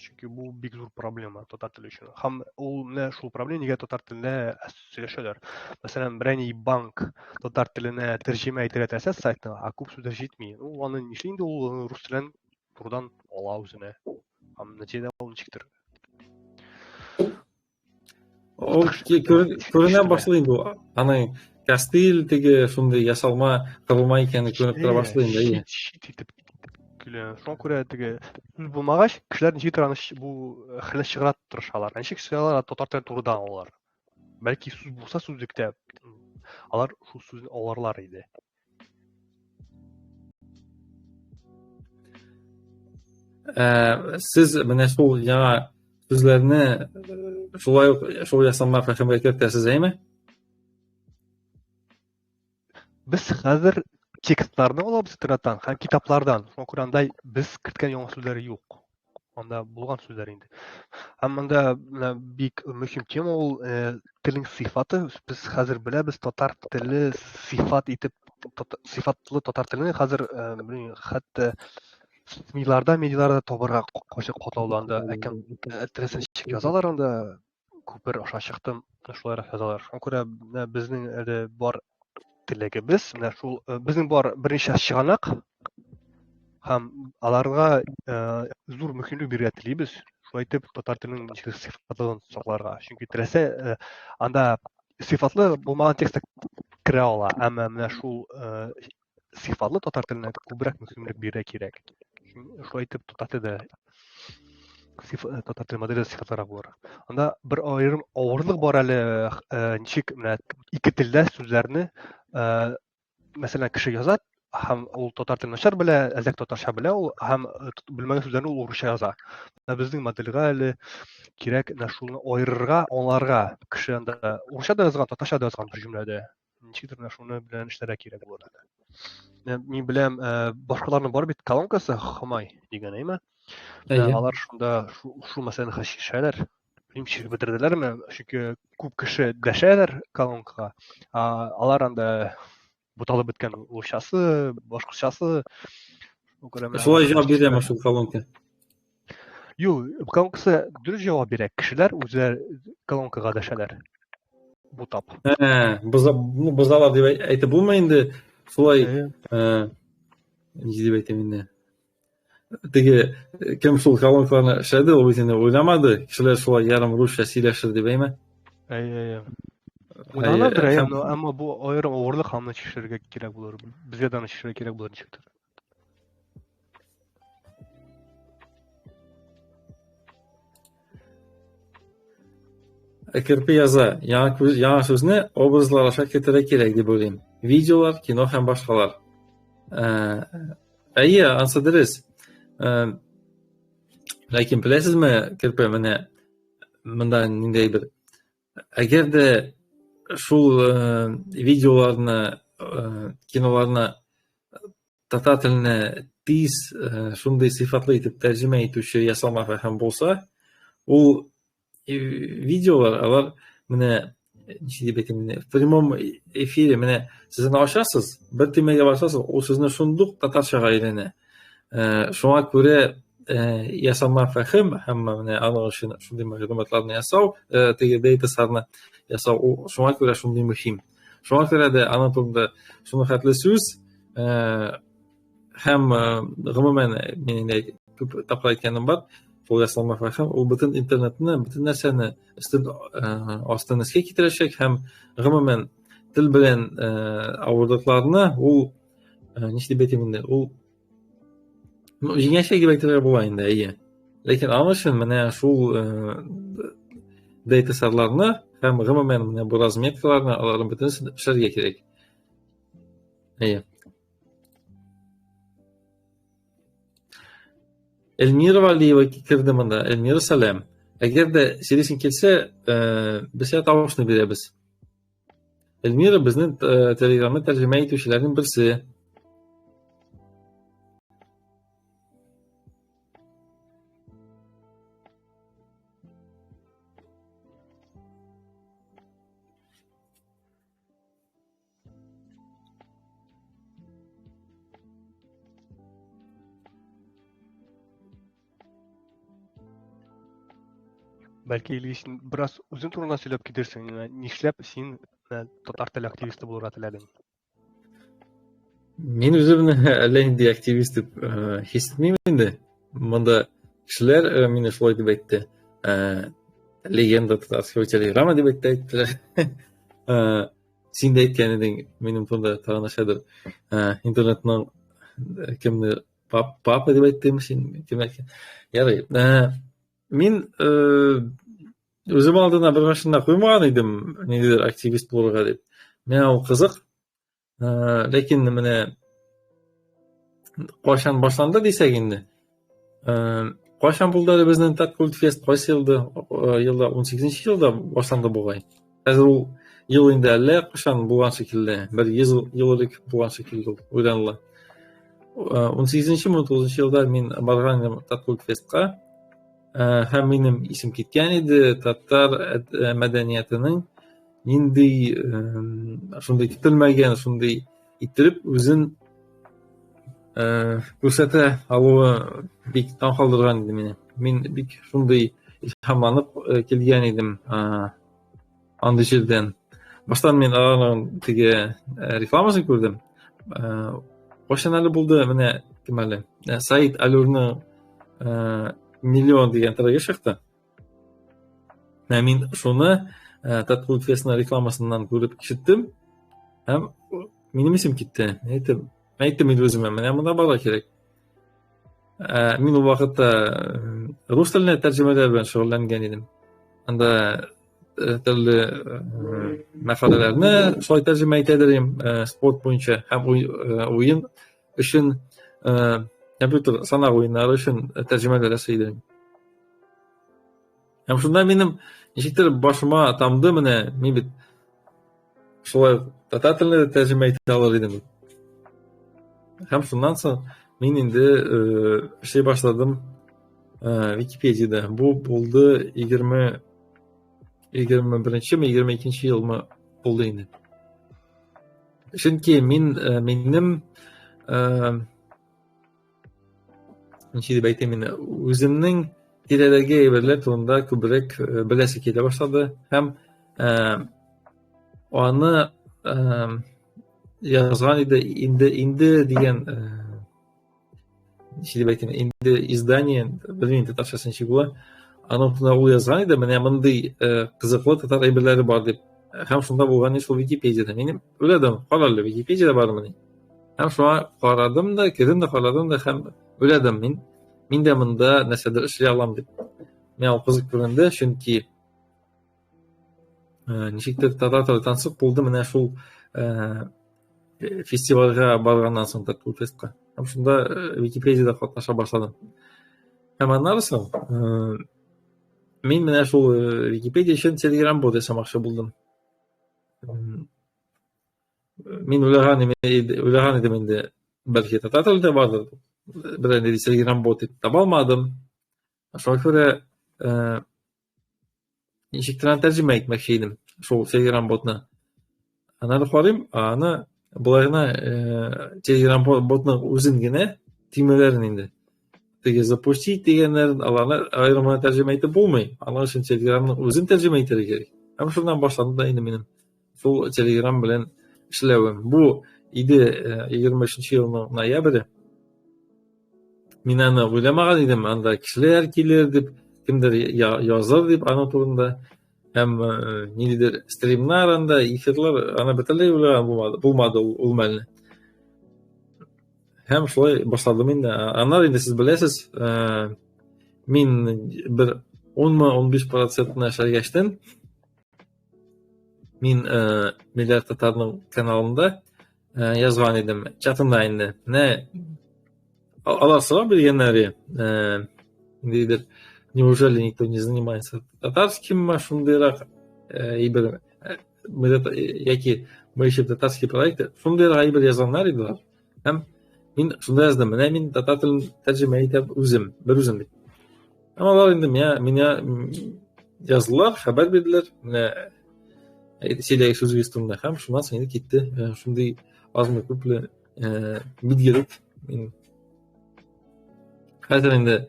Чөнки бу бик зур проблема татар теле өчен. Һәм ул менә шул проблема нигә татар телендә сөйләшәләр. Мәсәлән, берәр банк татар теленә тәрҗемә итәргә теләсә сайтны, ә күп сүзләр җитми. Ул аны нишли инде, ул рус телен турыдан ала үзенә. Һәм нәтиҗәдә ул ничектер. Ул күренә башлый инде. Аның костыль теге шундый ясалма корылма икәне күренеп тора башлый инде, әйе. Чит итеп килә. Шуңа күрә теге сүз булмагач, кешеләр ничектер аны бу хәлне чыгара тырышалар. Ничек чыгаралар, татар телен турыдан алалар. Бәлки сүз булса сүзлектә, алар шул сүзне аларлар иде. Сез менә шул яңа сүзләрне шулай ук шул ясалма фәһемгә кертәсез, әйме? Без хәзер текстларны алабыз интернеттан һәм китаплардан. Шуңа күрә анда без керткән яңа сүзләр юк. Анда булган сүзләр инде. Һәм монда менә бик мөһим тема ул телнең сыйфаты. Без хәзер беләбез, татар теле сыйфат итеп, сыйфатлы татар телен хәзер, белмим, хәтта СМИларда, медиаларда табарга кайчак катлауланды. Әкәм теләсә ничек язалар анда, күпер аша чыктым, шулайрак язалар. Шуңа күрә менә безнең әле бар теләгебез, менә шул безнең бар берничә чыганак һәм аларга зур мөһимлек бирергә телибез. Шулай итеп татар теленең ничек сыйфатлылыгын сакларга. Чөнки теләсә анда сыйфатлы булмаган текст керә ала, әмма менә шул сыйфатлы татар теленә күбрәк мөһимлек бирергә кирәк. Шулай итеп татар теле татар теле моделе сыйфатлырак булыр. Анда бер аерым авырлык бар әле, ничек менә ике телдә сүзләрне, мәсәлән, кеше яза һәм ул татар телен начар белә, әзрәк татарча белә ул һәм белмәгән сүзләрне ул урысча яза. Менә безнең модельгә әле кирәк менә шуны аерырга, аңларга. Кеше анда урысча да язган, татарча да язган бер җөмләдә. Ничектер менә шуны белән эшләргә кирәк булыр әле. Мин беләм, башкаларның бар бит колонкасы Хомай дигән, әйме? Алар шунда шул мәсьәләне хәл чишәләр. Белмим, чишеп бетерделәрме? Чөнки күп кеше дәшәләр колонкага. Алар анда буталып беткән урысчасы, башкортчасы. Шулай җавап бирәме шул колонка? Юк, колонкасы дөрес җавап бирә. Кешеләр үзләре колонкага дәшәләр. Бутап. Бозалар дип әйтеп булмый инде. Шулай, ни дип әйтим инде. Теге кем шул колонкаларны эшләде, ул бит инде уйламады. Кешеләр шулай ярым русча сөйләшер дип, әйме? Әйе, әйе. Уйланадыр, әйе, әмма бу аерым авырлык аны чишәргә кирәк булыр. Безгә дә аны чишәргә кирәк булыр ничектер. Керпе яза, яңа күз, яңа сүзне образлар аша китерә кирәк дип уйлыйм. Видеолар, кино һәм башкалар. Әйе, ансы дөрес. Ләкин беләсезме, Керпе, менә монда ниндәй бер әгәр дә шул видеоларны, киноларны татар теленә тиз шундый сыйфатлы итеп тәрҗемә итүче ясалма фәһем булса, ул видеолар алар менә ничек дип әйтим инде, в прямом эфире менә сез аны ачасыз, бер төймәгә басасыз, ул сезне шундук татарчага әйләнә. Шуңа күрә ясалма фәһем һәм менә аның өчен шундый мәгълүматларны ясау, теге дейтасарны ясау, ул шуңа күрә шундый мөһим. Шуңа күрә дә аның турында шуның хәтле сүз, һәм гомумән мин инде күп тапкыр әйткәнем бар, шул ясалма фәһем ул бөтен интернетны, бөтен нәрсәне өстен астын өскә китерәчәк һәм гомумән тел белән авырлыкларны ул ничек дип әйтим инде, ул җиңәчәк дип әйтергә була инде, әйе. Ләкин аның өчен менә шул дейтасарларны һәм гомумән менә бу разметкаларны аларның бөтенесен эшләргә кирәк. Әйе. Эльмира Валиева керде монда. Эльмира, сәлам. Әгәр дә сөйлисең килсә, без сиңа тавышны бирәбез. Эльмира безнең Телеграмны тәрҗемә итүчеләрнең берсе. Бәлки, Илгиз, бераз үзең турында сөйләп китерсең, нишләп син татар теле активисты булырга теләдең? Мин үземне әллә нинди активист дип хис итмим инде. Монда кешеләр мине шулай дип әйтте. Легенда татарского телеграмма дип әйтте, әйттеләр. Син дә әйткән идең, минем турында тагын нәрсәдер. Интернетның кемне папа дип әйттеме син? Кем әйткән? Ярый. Мин үзем алдына бер машина куймаган идем, ниндидер активист булырга дип. Миңа ул кызык. Ләкин менә кайчан башланды дисәк инде, кайчан булды әле безнең Таткультфест, кайсы елда? Елда 18 елда башланды бугай. Хәзер ул ел инде әллә кайчан булган шикелле, бер 100 ел элек булган шикелле ул уйланыла. 18-нче, 19 елда мин барган идем Таткультфестка. Һәм минем исем киткән иде татар мәдәниятының нинди шундый көтелмәгән, шундый иттереп үзен күрсәтә алуы бик таң калдырган иде мине. Мин бик шундый илһамланып килгән идем андый җирдән. Баштан мин аның теге рекламасын күрдем. Кайчан әле булды, менә кем әле? Саид Алюрның Миллион дигән трегы чыкты. Менә мин шуны Таткул Фестның рекламасыннан күреп ишеттем. Һәм минем исем китте. Әйтем, әйттем инде үземә, менә монда барырга кирәк. Мин ул вакытта рус теленә тәрҗемәләр белән шөгыльләнгән идем. Анда төрле мәкаләләрне шулай тәрҗемә итәдер идем, спорт буенча һәм уен өчен компьютер санак уеннары өчен тәрҗемәләр ясый идем. Һәм шунда минем ничектер башыма тамды менә, мин бит шулай татар теленә дә тәрҗемә итә алыр идем. Һәм шуннан соң мин инде эшли башладым Википедиядә. Бу булды 21-нчеме, 22-нче елмы булды инде. Чөнки мин минем ничек дип әйтим инде, үземнең тирәдәге әйберләр турында күбрәк беләсе килә башлады һәм аны язган иде инде инде дигән ничек дип әйтим инде издание, белмим татарчасы ничек була, аның турында ул язган иде, менә мондый кызыклы татар әйберләре бар дип. Һәм шунда булган шул Википедияда. Мин уйладым, кара әле, Википедияда бармыни? Һәм шуңа карадым да, кердем дә карадым да һәм уйладым мин, мин дә монда нәрсәдер эшли алам дип. Миңа ул кызык күренде, чөнки ничектер татар теле тансык булды менә шул фестивальгә барганнан соң Таткультфестка. Һәм шунда Википедияда катнаша башладым. Һәм аннары соң мин менә шул Википедия өчен Telegram бот ясамакчы булдым. Мин уйлаган уйлаган идем инде, бәлки татар телендә бардыр, берәр нинди Telegram бот дип таба алмадым. Шуңа күрә ничек кенә тәрҗемә итмәкче идем шул Telegram ботны. Аннары карыйм, аны болай гына Telegram ботның үзен генә төймәләрен инде. Теге запустить дигәннәрен аларны аерым гына тәрҗемә итеп булмый. Аның өчен Telegramның үзен тәрҗемә итәргә кирәк. Һәм шуннан башланды да инде минем шул Telegram белән эшләвем. Бу иде 23 елның ноябре. Мин аны уйламаган идем, анда кешеләр килер дип, кемдер языр дип аның турында. Һәм ниндидер стримнар анда, эфирлар, аны бөтенләй уйлаган булмады, булмады ул мәлне. Һәм шулай башладым инде. Аннары инде сез беләсез, мин бер 10-мы 15 процентына эшләгәчтен, мин Миллиард татарның каналында язган идем, чатында инде. Менә алар сорап биргәннәр, ниндидер Неужели никто не занимается татарским шундыйрак әйбер, яки мы ищем татарские проекты, шундыйрак әйбер язганнар иде алар. Һәм мин шунда яздым, менә мин татар телен тәрҗемә итәм үзем, бер үзем дип. Һәм алар инде миңа яздылар, хәбәр бирделәр, менә сөйләгез сүзегез турында, һәм шуннан соң инде китте. Шундый азмы күпме билгелек мин. Хәзер инде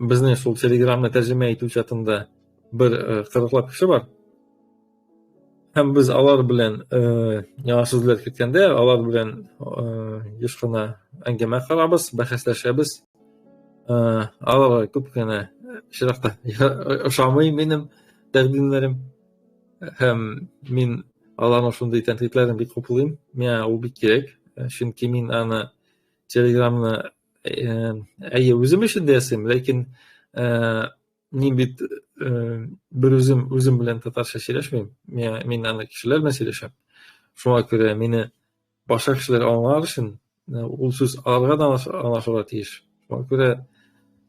безнең шул Телеграмны тәрҗемә итү чатында бер 40лап кеше бар. Һәм без алар белән яңа сүзләр керткәндә, алар белән еш кына әңгәмә корабыз, бәхәсләшәбез. Аларга күп кенә очракта ошамый минем тәкъдимнәрем. Һәм мин аларның шундый тәнкыйтьләрен бик хуплыйм. Миңа ул бик кирәк, чөнки мин аны Телеграмны әйе үзем өчен дә ясыйм, ләкин мин бит бер үзем үзем белән татарча сөйләшмим. Мин аны кешеләр белән сөйләшәм. Шуңа күрә мине башка кешеләр аңлар өчен ул сүз аларга да аңлашырга тиеш. Шуңа күрә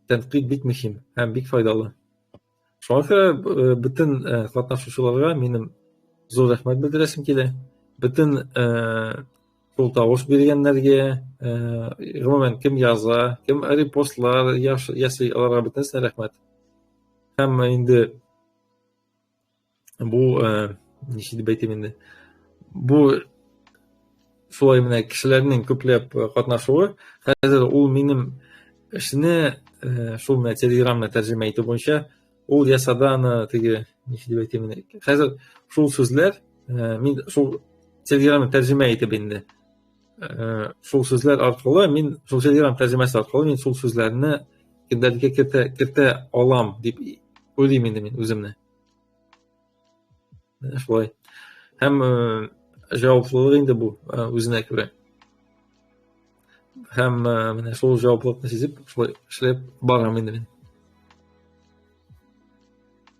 тәнкыйть бик мөһим һәм бик файдалы. Шуңа күрә бөтен катнашучыларга минем зур рәхмәт белдерәсем килә. Бөтен шул тавыш биргәннәргә, гомумән, кем яза, кем репостлар ясый, аларга бөтенесенә рәхмәт. Һәм инде бу, ничек дип әйтим инде, бу шулай менә кешеләрнең күпләп катнашуы, хәзер ул минем эшне, шул менә Телеграмны тәрҗемә итү буенча, ул ясады аны теге, ничек дип әйтим инде, хәзер шул сүзләр, мин шул Телеграмны тәрҗемә итеп инде, шул сүзләр аркылы мин, шул Телеграм тәрҗемәсе аркылы мин шул сүзләрне көндәлеккә кертә алам дип уйлыйм инде мин үземне. Менә шулай. Һәм җаваплылык инде бу үзенә күрә. Һәм менә шул җаваплылыкны сизеп, шулай эшләп барам инде мин.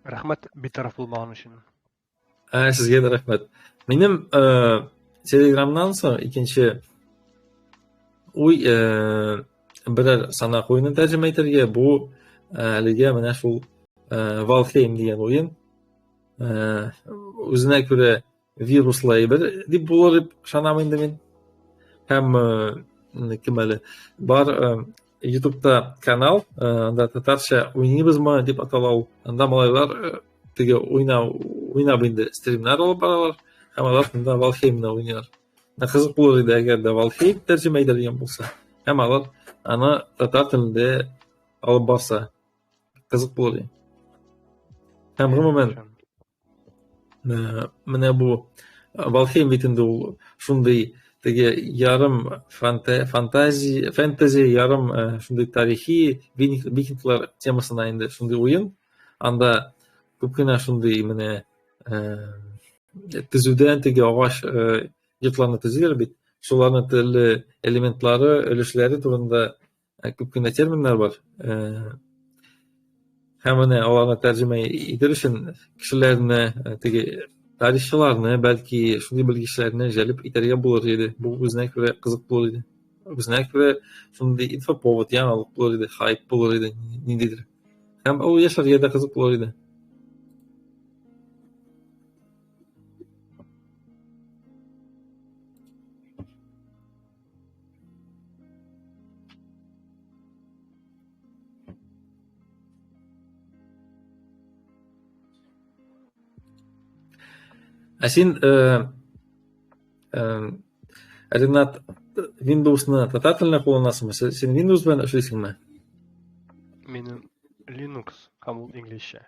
Рәхмәт битараф булмаган өчен. Сезгә дә рәхмәт. Минем Телеграмнан соң икенче уй берәр санак уенын тәрҗемә итәргә, бу әлегә менә шул Valheim дигән уен. Үзенә күрә вируслы әйбер дип булыр дип ышанам инде мин. Һәм кем әле бар YouTube'та канал, анда татарча уйныйбызмы дип атала ул. Анда малайлар теге уйнап инде стримнар алып баралар һәм алар шунда Valheimны уйныйлар. Кызык булыр иде, әгәр дә Valheim тәрҗемә ителгән булса һәм алар аны татар телендә алып барса, кызык булыр иде. Һәм гомумән менә бу Valheim бит инде ул шундый теге ярым фантазия, фэнтези, ярым шундый тарихи викинглар темасына инде шундый уен. Анда күп кенә шундый менә төзүдән теге агач йортларны төзиләр бит. Шуларның төрле элементлары, өлешләре турында күп кенә терминнар бар. Һәм менә аларны тәрҗемә итер өчен кешеләрне, теге тарихчыларны, бәлки шундый белгечләрне җәлеп итәргә булыр иде. Бу үзенә күрә кызык булыр иде. Үзенә күрә шундый инфоповод, яңалык булыр иде, хайп булыр иде, ниндидер. Һәм ул яшәргә дә кызык булыр иде. Ә син, Ренат, Windows'ны татар телендә кулланасыңмы? Син Windows белән эшлисеңме? Минем Linux һәм ул инглизчә.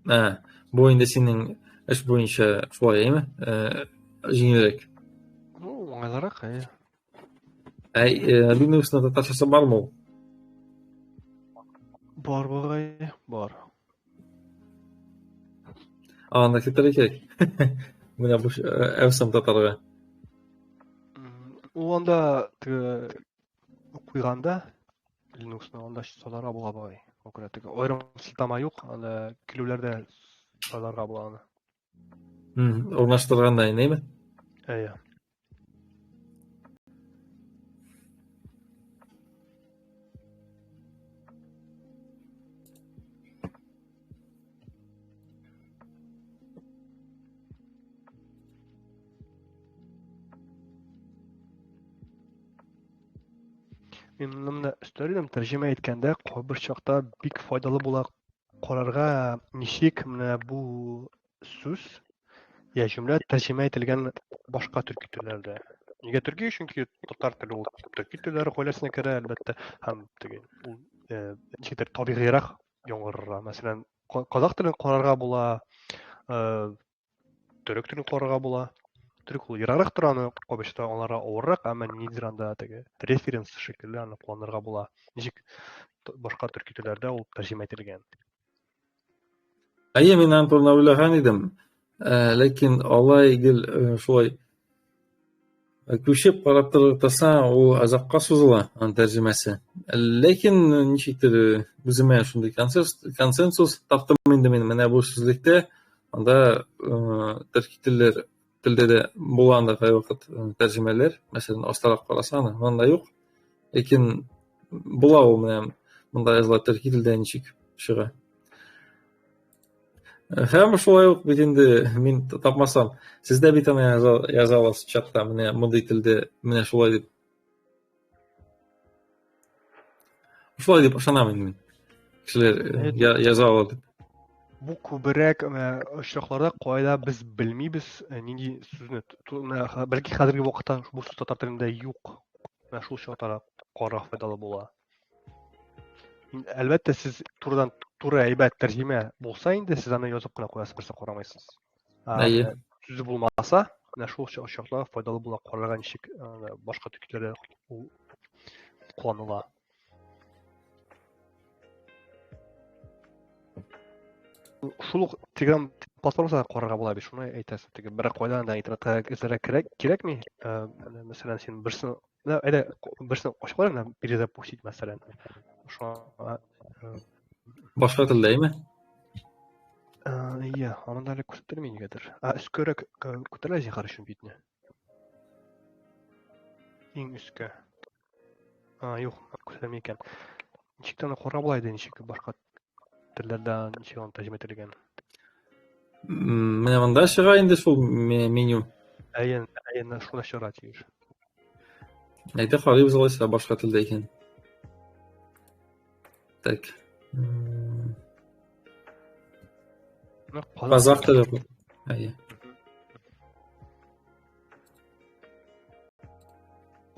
Ә, бу инде синең эш буенча шулай, әйеме? Җиңелрәк. Ну, уңайлырак, әйе. Ә Linux'ның татарчасы бармы ул? Бар бугай, бар. Анда китерергә кирәк. Менә бу әвсәм татарга. Ул анда теге куйганда Linux'ны анда сайларга була бугай. Күрә теге аерым сылтама юк, анда килүләрдә сайларга була аны. Урнаштырганда инде, Әйе. Мин моны өстәр идем, тәрҗемә иткәндә кайбер чакта бик файдалы була карарга, ничек менә бу сүз я җөмлә тәрҗемә ителгән башка төрки телләрдә. Нигә төрки? Чөнки татар теле ул төрки телләр гаиләсенә керә, әлбәттә, һәм теге ул ничектер табигыйрак яңгырара. Мәсәлән, казах телен карарга була, төрек телен карарга була. Төрек ул ераграк тора, аны кайберчә аларга авыррак, әмма ниндидер анда теге референс шикелле аны кулланырга була. Ничек башка төрки телләрдә ул тәрҗемә ителгән. Әйе, мин аның турында уйлаган идем. Ләкин алай гел шулай күчеп карап торсаң, ул озакка сузыла аның тәрҗемәсе. Ләкин ничектер үземә шундый консенсус таптым инде мин менә бу сүзлектә. Анда төрки телләр телдә дә була анда кайвакыт тәрҗемәләр. Мәсәлән, астарак карасаң, анда юк. Ләкин була ул менә монда языла төрки телдә ничек чыга. Һәм шулай ук бит инде мин тапмасам, сез дә бит аны яза аласыз чатта, менә мондый телдә менә шулай дип. Шулай дип ышанам инде мин. Кешеләр яза ала дип. Бу күбрәк очракларда кайда без белмибез нинди сүзне, бәлки хәзерге вакытта бу сүз татар телендә юк. Менә шул чакларда карау файдалы була. Әлбәттә, сез турыдан туры әйбәт тәрҗемә булса инде, сез аны язып кына куясыз, берсе карамайсыз. Әйе. Сүзе булмаса, менә шул очракларда файдалы була карарга, ничек башка төркиләрдә ул кулланыла. Шул ук Telegram платформасында карарга була бит, шуны әйтәсең. Теге бер кайдан да интернетка эзләргә кирәкми. Мәсәлән, син берсен, әйдә, берсен ачып кара, менә перезапустить, мәсәлән. Шуңа башка телдә, әйме? Иә, аны да әле күрсәтелми нигәдер. Өскәрәк күтәрелә зинһар өчен битне. Иң өскә. Юк, күрсәтелми икән. Ничек тә аны карарга була иде, ничек башка телләрдә ничек аны тәрҗемә ителгән. Менә монда чыга инде шул меню. Әйе, әйе, шунда чыга тиеш. Әйдә карыйбыз алайса башка телдә икән. Так. Казах теле. Әйе.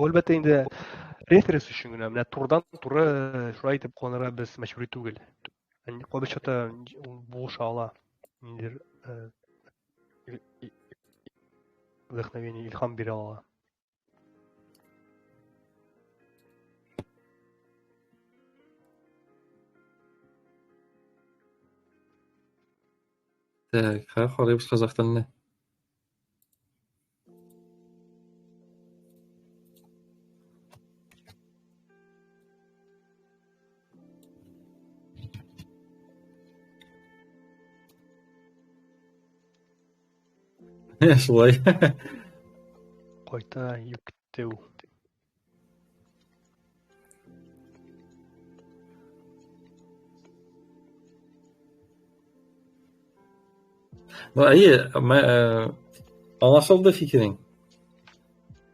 Әлбәттә инде референс өчен генә, менә турыдан туры шулай итеп кулланырга без мәҗбүри түгел. Кайбер чакта булыша ала. Ниндидер вдохновение, илһам бирә ала. Так, карыйбыз казах теленә. Шулай. Кайта йөктеү. Ну, әйе, аңлашылды фикерең.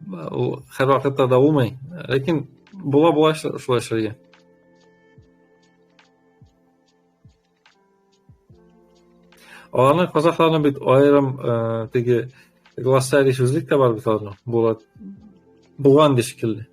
Ул һәрвакытта да булмый, ләкин була шулай эшләргә. Аларның казахларның бит аерым теге глоссарий сүзлек тә бар бит аларның. Була булган ди шикелле.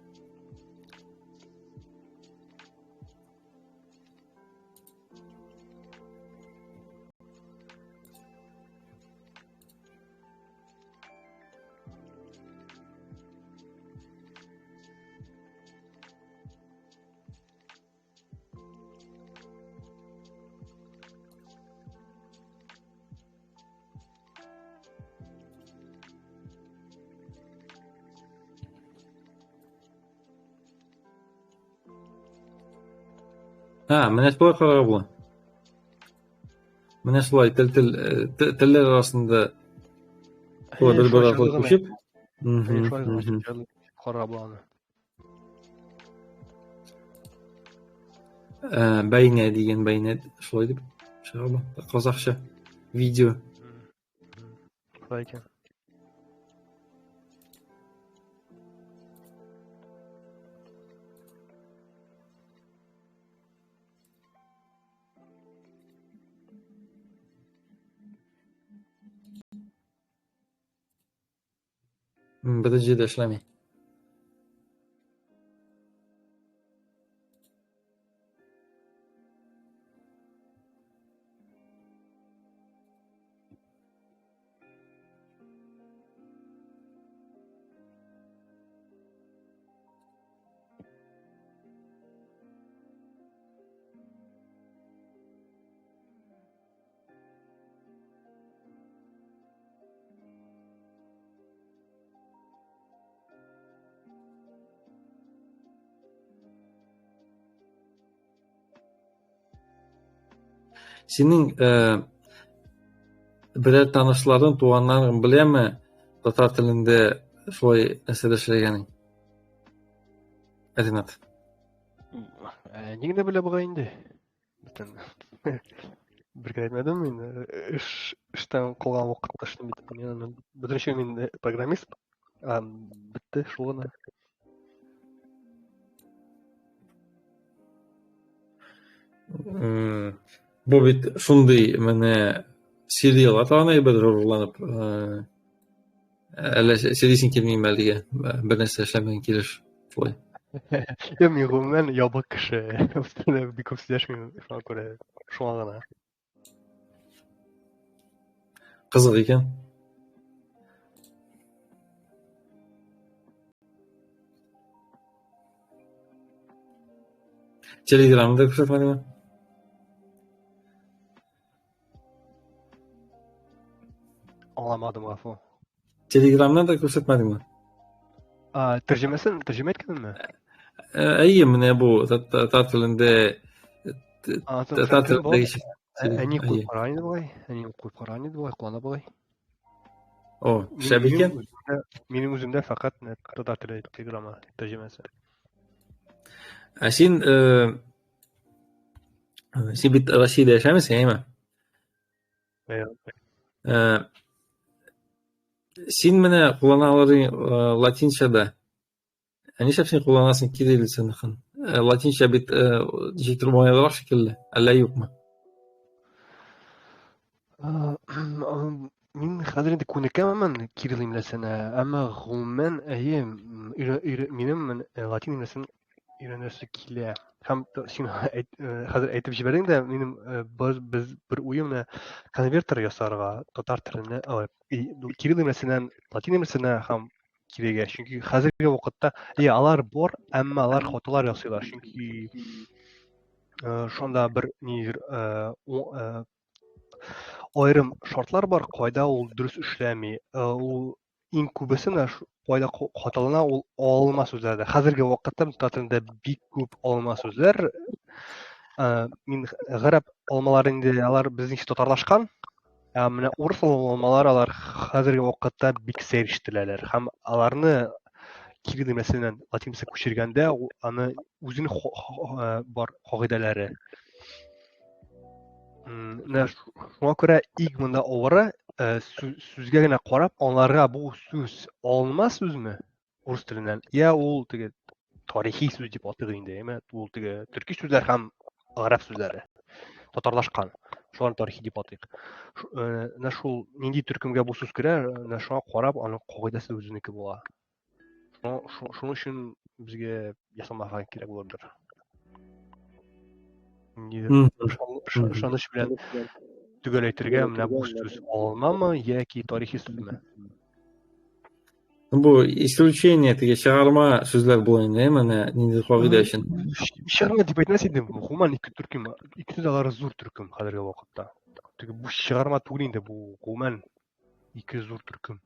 Менә шулай карарга була. Менә шулай тел тел телләр арасында шулай бер бер аркылы күчеп. Карарга була аны. Бәйнә дигән бәйнә шулай дип чыга бу. Казахча видео. Шулай икән. Бөтен җирдә эшләми. Синең берәр танышларың, туганнарың беләме татар телендә шулай нәрсәдә эшләгәнең? Ренат. Ни генә белә бугай инде. Бөтен бер генә әйтмәдем мин. Эш эштән калган вакытта эшлим бит. Мин аны бөтен өчен мин программист. А, бетте шул гына. Бу бит шундый менә сөйли ала торган әйбер горурланып. Әллә сөйлисең килмиме әлегә? Бер нәрсә эшләмәгән килеш шулай. Юк, мин гомумән ябык кеше. Үз бик күп сөйләшмим, шуңа күрә шуңа гына. Кызык икән. Телеграмда күрсәтмәдеңме? Аңламадым, гафу. Телеграмнан да күрсәтмәдеңме? А, тәрҗемәсен тәрҗемә иткәнме? Әйе, менә бу татар телендә татар телендә Әни куеп караган иде бугай, әни куеп караган иде бугай, куллана бугай. О, шәп икән. Минем үземдә фәкать татар теле телеграмма тәрҗемәсе. Ә син син бит Россиядә яшәмисең, әйеме? Әйе. Син менә куллана алырсың латинчада. Ә нишләп син кулланасың кириллицаныкын? Латинча бит ничектер уңайлырак шикелле, әллә юкмы? Мин хәзер инде күнекәмен кирилл имлясына, әмма гомумән, әйе, минем латин имлясын өйрәнәсе килә. Һәм син хәзер әйтеп җибәрдең дә, минем без бер уем менә конвертер ясарга татар теленә, кирилл имлясыннан латин имлясына һәм кирегә. Чөнки хәзерге вакытта, иә, алар бар, әмма алар хаталар ясыйлар. Чөнки шунда бер нидер аерым шартлар бар, кайда ул дөрес эшләми. Ул иң күбесе менә кайда хаталана, ул алынма сүзләрдә. Хәзерге вакытта татар телендә бик күп алынма сүзләр. Мин гарәп алмалары инде алар безнеңчә татарлашкан. Ә менә урыс алмалары алар хәзерге вакытта бик сәер ишетеләләр һәм аларны кирилл имлясеннән латинча күчергәндә аны үзенең бар кагыйдәләре. Менә шуңа күрә иң монда авыры сүзгә генә карап аңларга бу сүз алынма сүзме урыс теленнән, я ул теге тарихи сүз дип атыйк инде, әмма ул теге төрки сүзләр һәм гарәп сүзләре татарлашкан. Шуларны тарихи дип атыйк. Менә шул нинди төркемгә бу сүз керә, менә шуңа карап аның кагыйдәсе үзенеке була. Шуның өчен безгә ясалма фән кирәк булырдыр. Ниндидер ышаныч белән төгәл әйтергә, менә бу сүз алынмамы яки тарихи сүзме? Бу исключение теге чыгарма сүзләр була инде, менә нинди кагыйдә өчен. Чыгарма дип әйтмәс идем, гомумән ике төркем, икесе дә алар зур төркем хәзерге вакытта. Теге бу чыгарма түгел инде, бу гомумән ике зур төркем.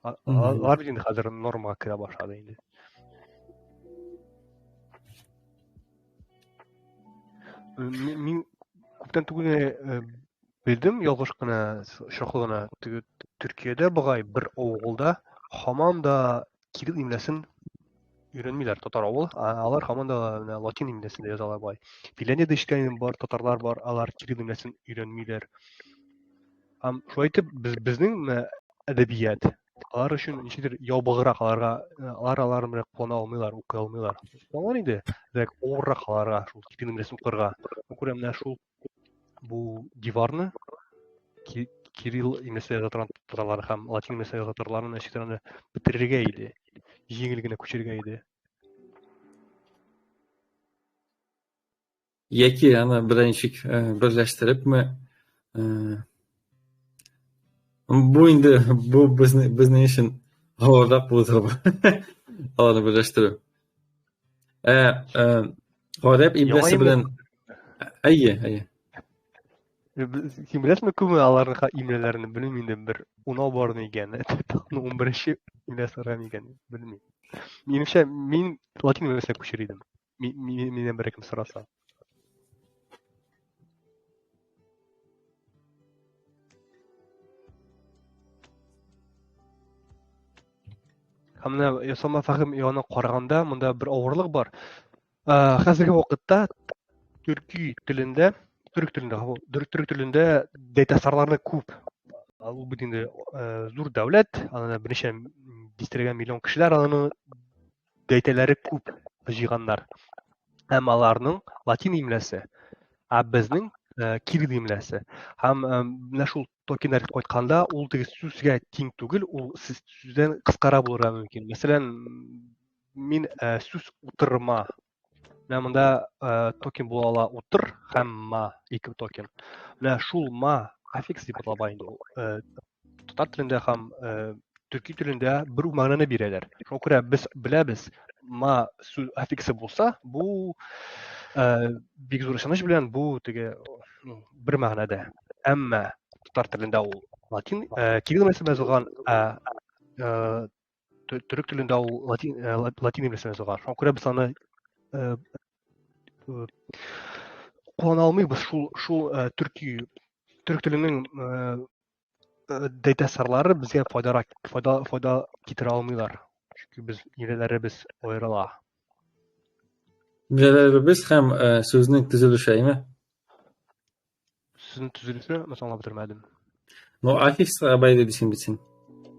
Алар бит инде хәзер нормага керә башлады инде. Мин күптән түгел белдем, ялгыш кына, очраклы гына, теге Төркиядә бугай бер авылда һаман да кирилл имлясын өйрәнмиләр, татар авыл, алар һаман да менә латин имлясында язалар бугай. Финляндиядә эшләгән бар, татарлар бар, алар кирилл имлясын өйрәнмиләр. Һәм шулай итеп без безнең менә әдәбият алар өчен ничектер ябыграк аларга, алар алар менә куллана алмыйлар, укый алмыйлар. Алар инде әзрәк авыррак аларга шул кирилл имлясын укырга. Күрә менә шул бу диварны кирилл имләсендә яза торган татарлар һәм латин имләсендә яза татарларны ничектер аны бетерергә иде. Җиңел генә күчерергә иде. Яки аны берәр ничек берләштерепме? Бу инде бу безнең өчен авыррак булыр аларны берләштерү. Ә гарәп имләсе белән әйе, әйе. Син беләсеңме күпме аларның имләләрен? Белмим инде, бер унау бар микән? Тагын 11-нче имлә сорар микән? Белмим. Минемчә, мин латин имләсенә күчер идем. Миннән бер кем сораса. Һәм менә ясалма фәһем ягына караганда монда бер авырлык бар. Хәзерге вакытта төрки телендә, төрек телендә, төрек телендә дәйтасарларны күп. Ул бит инде зур дәүләт, аны берничә дистәләгән миллион кешеләр аның дәйтәләре күп җыйганнар. Һәм аларның латин имләсе, ә безнең кирилл имләсе. Һәм менә шул токеннар кайтканда ул теге сүзгә тиң түгел, ул сүздән кыскара булырга мөмкин. Мәсәлән, мин сүз утырма. Менә монда токен була ала утыр һәм ма, ике токен. Менә шул ма аффикс дип атала инде ул. Татар телендә һәм төрки телендә бер үк мәгънәне бирәләр. Шуңа күрә без беләбез, ма сүз аффиксы булса, бу бик зур ышаныч белән бу теге бер мәгънәдә. Әмма татар телендә ул латин кирилл имләсендә язылган, ә төрек телендә ул латин латин имләсендә язылган. Шуңа күрә без аны куллана алмыйбыз. Шул төрки төрек теленең дәйтәсарлары безгә файдарак файда файда китерә алмыйлар. Чөнки без имләләребез аерыла. Имләләребез һәм сүзнең төзелеше, әйме? Сүзнең төзелеше, мин аңлап бетермәдем. Ну, аффиксларга бәйле дисең бит син.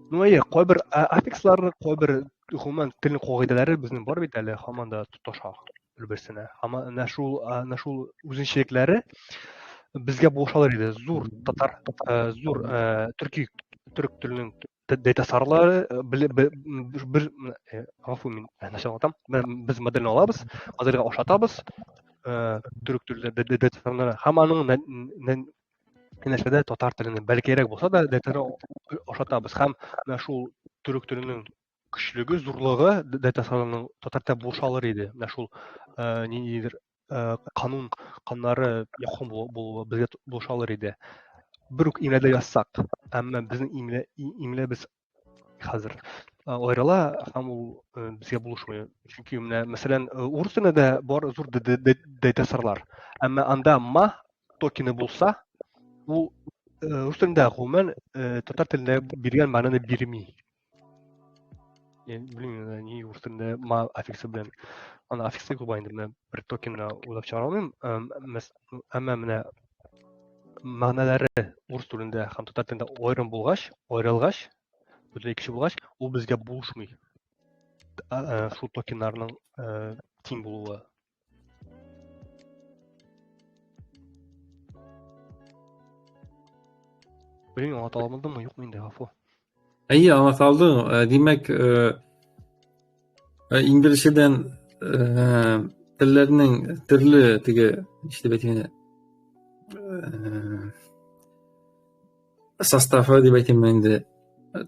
Ну, әйе, кайбер аффиксларны, кайбер гомумән телнең кагыйдәләре безнең бар бит әле, һаман да тоташа бер-берсенә. Һәм менә шул, менә шул үзенчәлекләре безгә булышалар иде. Зур татар, зур төрки төрек теленең дәйтасарлары бер, гафу, мин нәрсә аңлатам. Без модельне алабыз, модельгә ошатабыз, төрек теле дәйтасарлары һәм аның нәрсәдә татар теленең бәләкәйрәк булса да дәйтаны ошатабыз. Һәм менә шул төрек теленең көчлеге, зурлыгы дәйтасарларының татар телендә булыша алыр иде. Менә шул ниндидер канун каннары якын булуы безгә булыша алыр иде. Бер үк имләдә язсак, әмма безнең имлә имләбез хәзер аерыла һәм ул безгә булышмый. Чөнки менә мәсәлән, урыс телендә дә бар зур дәйтасарлар. Әмма анда ма токены булса, ул рус телендә гомумән татар телендә биргән мәгънәне бирми. Белмим, ни урыс телендә ма аффиксы белән. Аны аффиксы күп инде, менә бер токенны уйлап чыгара алмыйм. Әмма менә мәгънәләре урыс телендә һәм татар телендә аерым булгач, аерылгач, бөтенләй икенче булгач, ул безгә булышмый. Шул токеннарның тиң булуы. Белмим, аңлата алмадыммы, юкмы инде, гафу. Әйе, аңлата алдың. Димәк, иң беренчедән телләрнең төрле теге, ничек дип әйтим инде, составы дип әйтим инде,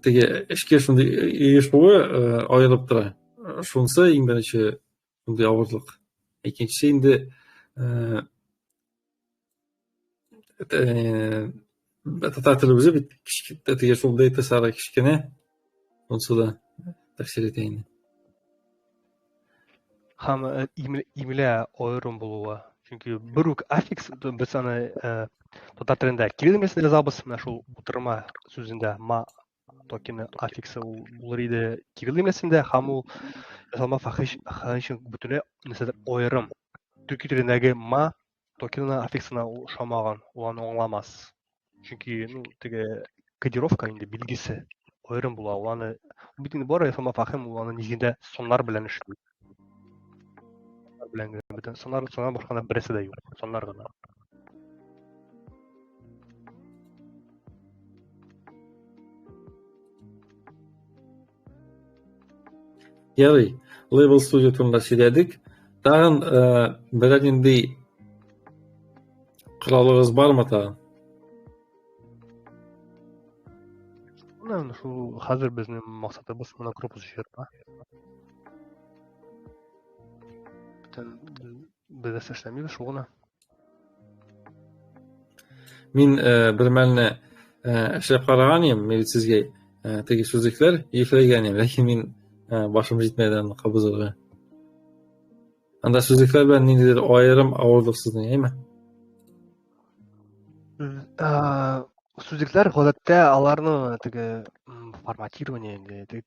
теге эчке шундый оешуы аерылып тора. Шунысы иң беренче шундый авырлык. Икенчесе инде татар теле үзе бит теге шул дата сары кечкенә, шунысы да тәэсир итә инде. Һәм имлә аерым булуы. Чөнки бер үк аффикс без аны татар телендә кирилл имләсендә язабыз, менә шул утырма сүзендә ма токены аффиксы ул булыр иде кирилл имләсендә, һәм ул ясалма фахиш өчен бөтенләй нәрсәдер аерым. Төрки телендәге ма токенына аффиксына ул ошамаган, ул аны аңламас. Чөнки, ну, теге кодировка инде билгесе аерым була. Ул аны бит инде бар ясалма фахим, ул аны нигезендә саннар белән эшли. Белән генә бөтен саннар, саннар башка берсе дә юк. Саннар гына. Ярый, Label Studio турында сөйләдек. Тагын берәр нинди коралыгыз бармы тагын? Менә шул хәзер безнең максатыбыз монокропус җыярга. Бүтән без нәрсә эшләмибез, шул гына. Мин бер мәлне эшләп караган идем, мин бит сезгә теге сүзлекләр йөкләгән идем, ләкин мин башым җитмәде аны кабызырга. Анда сүзлекләр белән ниндидер аерым авырлык сезнең, әйме? Сүзлекләр гадәттә аларның теге форматирование инде, теге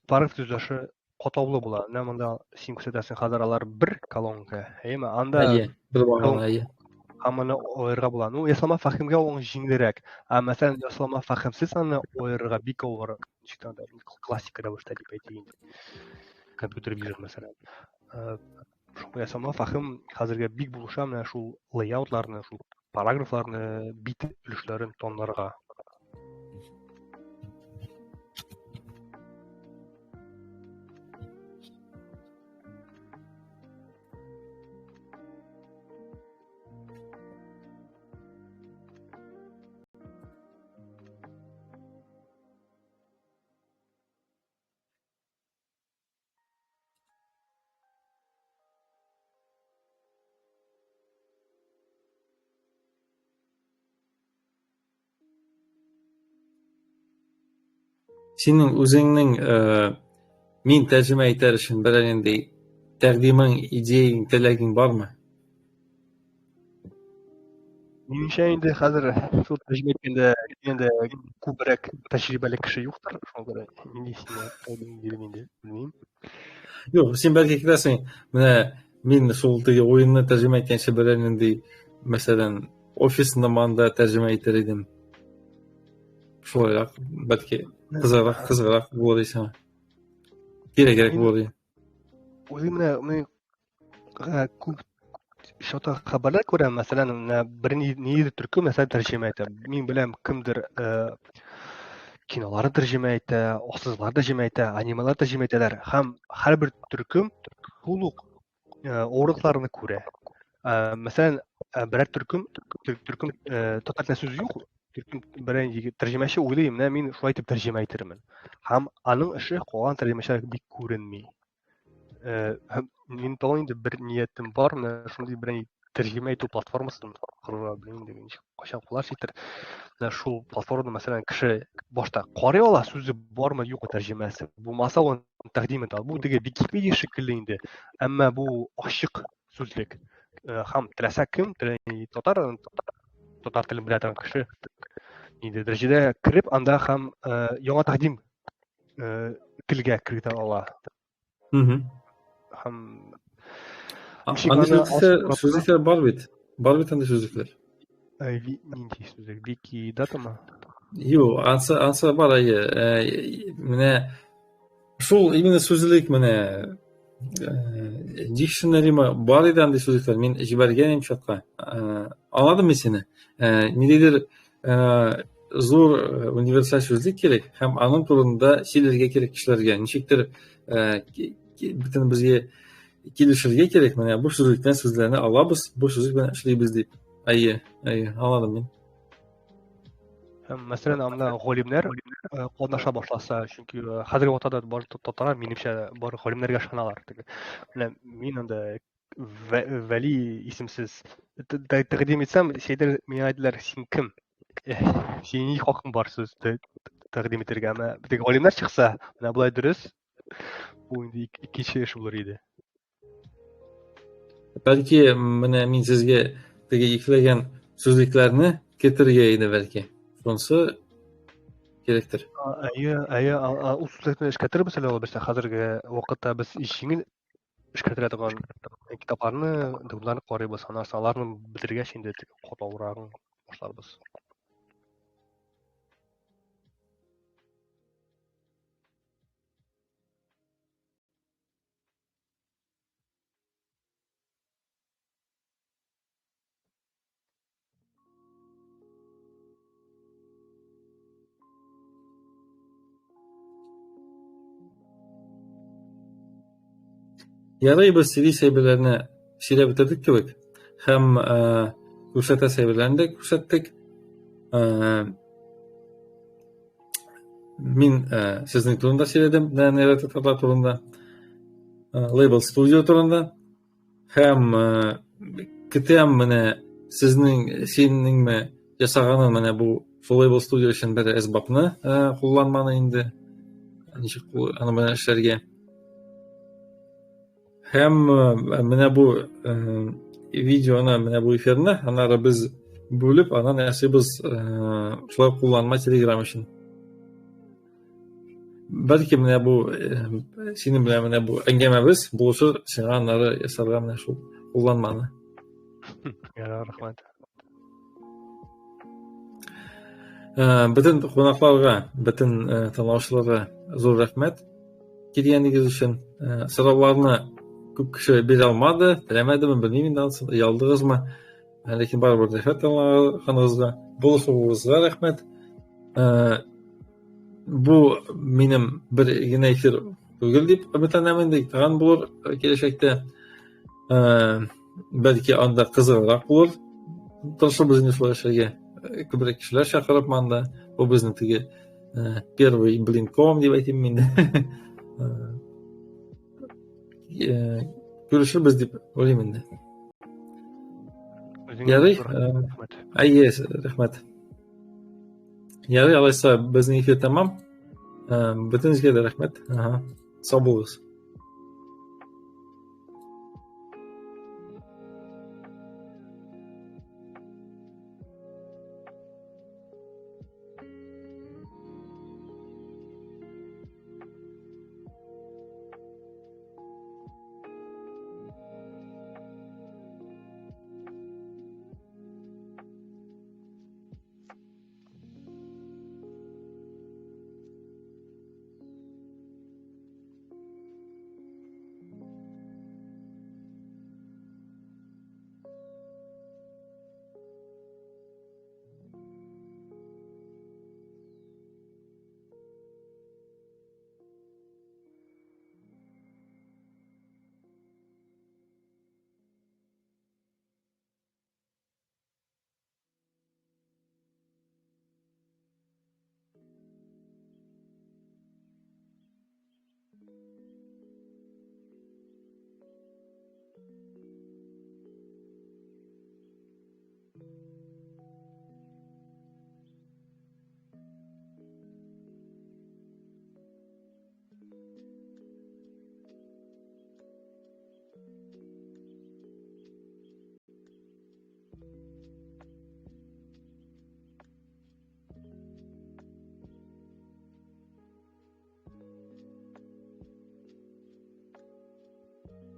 параграф төзелеше катлаулы була. Менә монда син күрсәтәсең, хәзер алар бер колонка, әйеме? Анда Әйе, бер багана, әйе. Һәм аны аерырга була. Ну, ясалма фәһемгә ул җиңелрәк. Ә мәсәлән, ясалма фәһемсез аны аерырга бик авыр. Ничек тә анда классик рәвештә дип әйтик инде. Компьютер вижен, мәсәлән. Шул ясалма фәһем хәзергә бик булыша менә шул лейаутларны, шул параграфларны, бит өлешләрен тоннарга. Синең үзеңнең мин тәрҗемә итәр өчен берәр нинди тәкъдимең, идеяң, теләгең бармы? Минемчә инде хәзер шул тәрҗемә иткәндә инде күбрәк тәҗрибәле кеше юктыр, шуңа күрә нинди сиңа тәкъдим бирим инде, белмим. Юк, син бәлки китәсең, менә мин шул теге уенны тәрҗемә иткәнче берәр нинди, мәсәлән, офисны манда тәрҗемә итәр идем. Шулайрак, бәлки кызыграк, кызыграк булыр дисең. Кирәгрәк булыр. Үзем менә мин күп чата хәбәрләр күрәм, мәсәлән, менә бер ниндидер төркем мәсәлән тәрҗемә итә. Мин беләм, кемдер киноларны тәрҗемә итә, асызлар тәрҗемә итә, анималар тәрҗемә итәләр. Һәм һәрбер төркем шул ук авырлыкларны күрә. Мәсәлән, берәр төркем, төркем татар телендә сүз юк, төркем берәр тәрҗемәче уйлый, менә мин шулай итеп тәрҗемә итермен. Һәм аның эше калган тәрҗемәчеләргә бик күренми. Һәм мин тагын инде бер ниятем бар, менә шундый берәр тәрҗемә итү платформасын корырга, белмим инде ничек, кайчан кулар җитер. Менә шул платформада, мәсәлән, кеше башта карый ала, сүзе бармы, юкмы тәрҗемәсе. Булмаса, ул тәкъдим итә. Бу теге Википедия шикелле инде, әмма бу ачык сүзлек. Һәм теләсә кем, татар, татар телен белә торган кеше инде дәрәҗәдә кереп, анда һәм яңа тәкъдим телгә кертә ала. Һәм андый сүзлекләр бар бит. Бар бит андый сүзлекләр. Нинди сүзлек? Вики датамы? Юк, ансы, ансы бар, әйе. Менә шул именно сүзлек менә дикшенарима бар иде андый сүзлекләр. Мин җибәргән идем чатка. Аңладым мин сине. Ниндидер зур универсаль сүзлек кирәк һәм аның турында сөйләргә кирәк кешеләргә. Ничектер бөтен безгә килешергә кирәк. Менә бу сүзлектән сүзләрне алабыз, бу сүзлек белән эшлибез дип. Әйе, әйе, аңладым мин. Һәм, мәсәлән, анда галимнәр катнаша башласа, чөнки хәзерге вакытта да бар татарлар, минемчә, бар галимнәргә ышаналар. Теге, менә мин анда Вәли исемсез тәкъдим итсәм, Сәйдер миңа әйттеләр, син кем? Синең ни хакың бар сүз тәкъдим итәргә? Әмма теге галимнәр чыкса, менә болай дөрес, бу инде икенче эш булыр иде. Бәлки, менә мин сезгә теге йөкләгән сүзлекләрне китерергә иде бәлки. Шунысы кирәктер. Әйе, әйе, ул сүзлекне эшкәртербез әле ул берсе. Хәзерге вакытта без җиңел эшкәртелә торган китапларны, документларны карыйбыз. Аннан соң аларны бетергәч инде катлаулырагын башларбыз. Ярый, без сөйлисе әйберләрне сөйләп бетердек кебек һәм күрсәтәсе әйберләрне дә күрсәттек. Мин сезнең турында сөйләдем, нейротатарлар турында, Label Studio турында һәм көтәм менә сезнең синеңме ясаганын менә бу Label Studio өчен бер әсбапны кулланманы инде ничек аны белән эшләргә. Һәм менә бу видеоны, менә бу эфирны аннары без бүлеп, аннан ясыйбыз шулай кулланма Telegram өчен. Бәлки менә бу синең белән менә бу әңгәмәбез булышыр сиңа аннары ясарга менә шул кулланманы. Ярар, рәхмәт. Бөтен кунакларга, бөтен тыңлаучыларга зур рәхмәт килгәнегез өчен. Сорауларны күп кеше бирә алмады, теләмәдеме, белмим инде анысын, оялдыгызмы. Ләкин барыбер рәхмәт тыңлаганыгызга, булышуыгызга рәхмәт. Бу минем бер генә эфир түгел дип өметләнәм инде, тагын булыр киләчәктә. Бәлки анда кызыграк булыр. Тырышырбыз инде шулай эшләргә. Күбрәк кешеләр чакырып анда. Бу безнең теге первый блинком дип әйтим мин. Күрешербез дип уйлыйм инде. Ярый. Әйе, рәхмәт. Ярый, алайса безнең эфир тәмам. Бөтенегезгә дә рәхмәт. Ага. Сау булыгыз.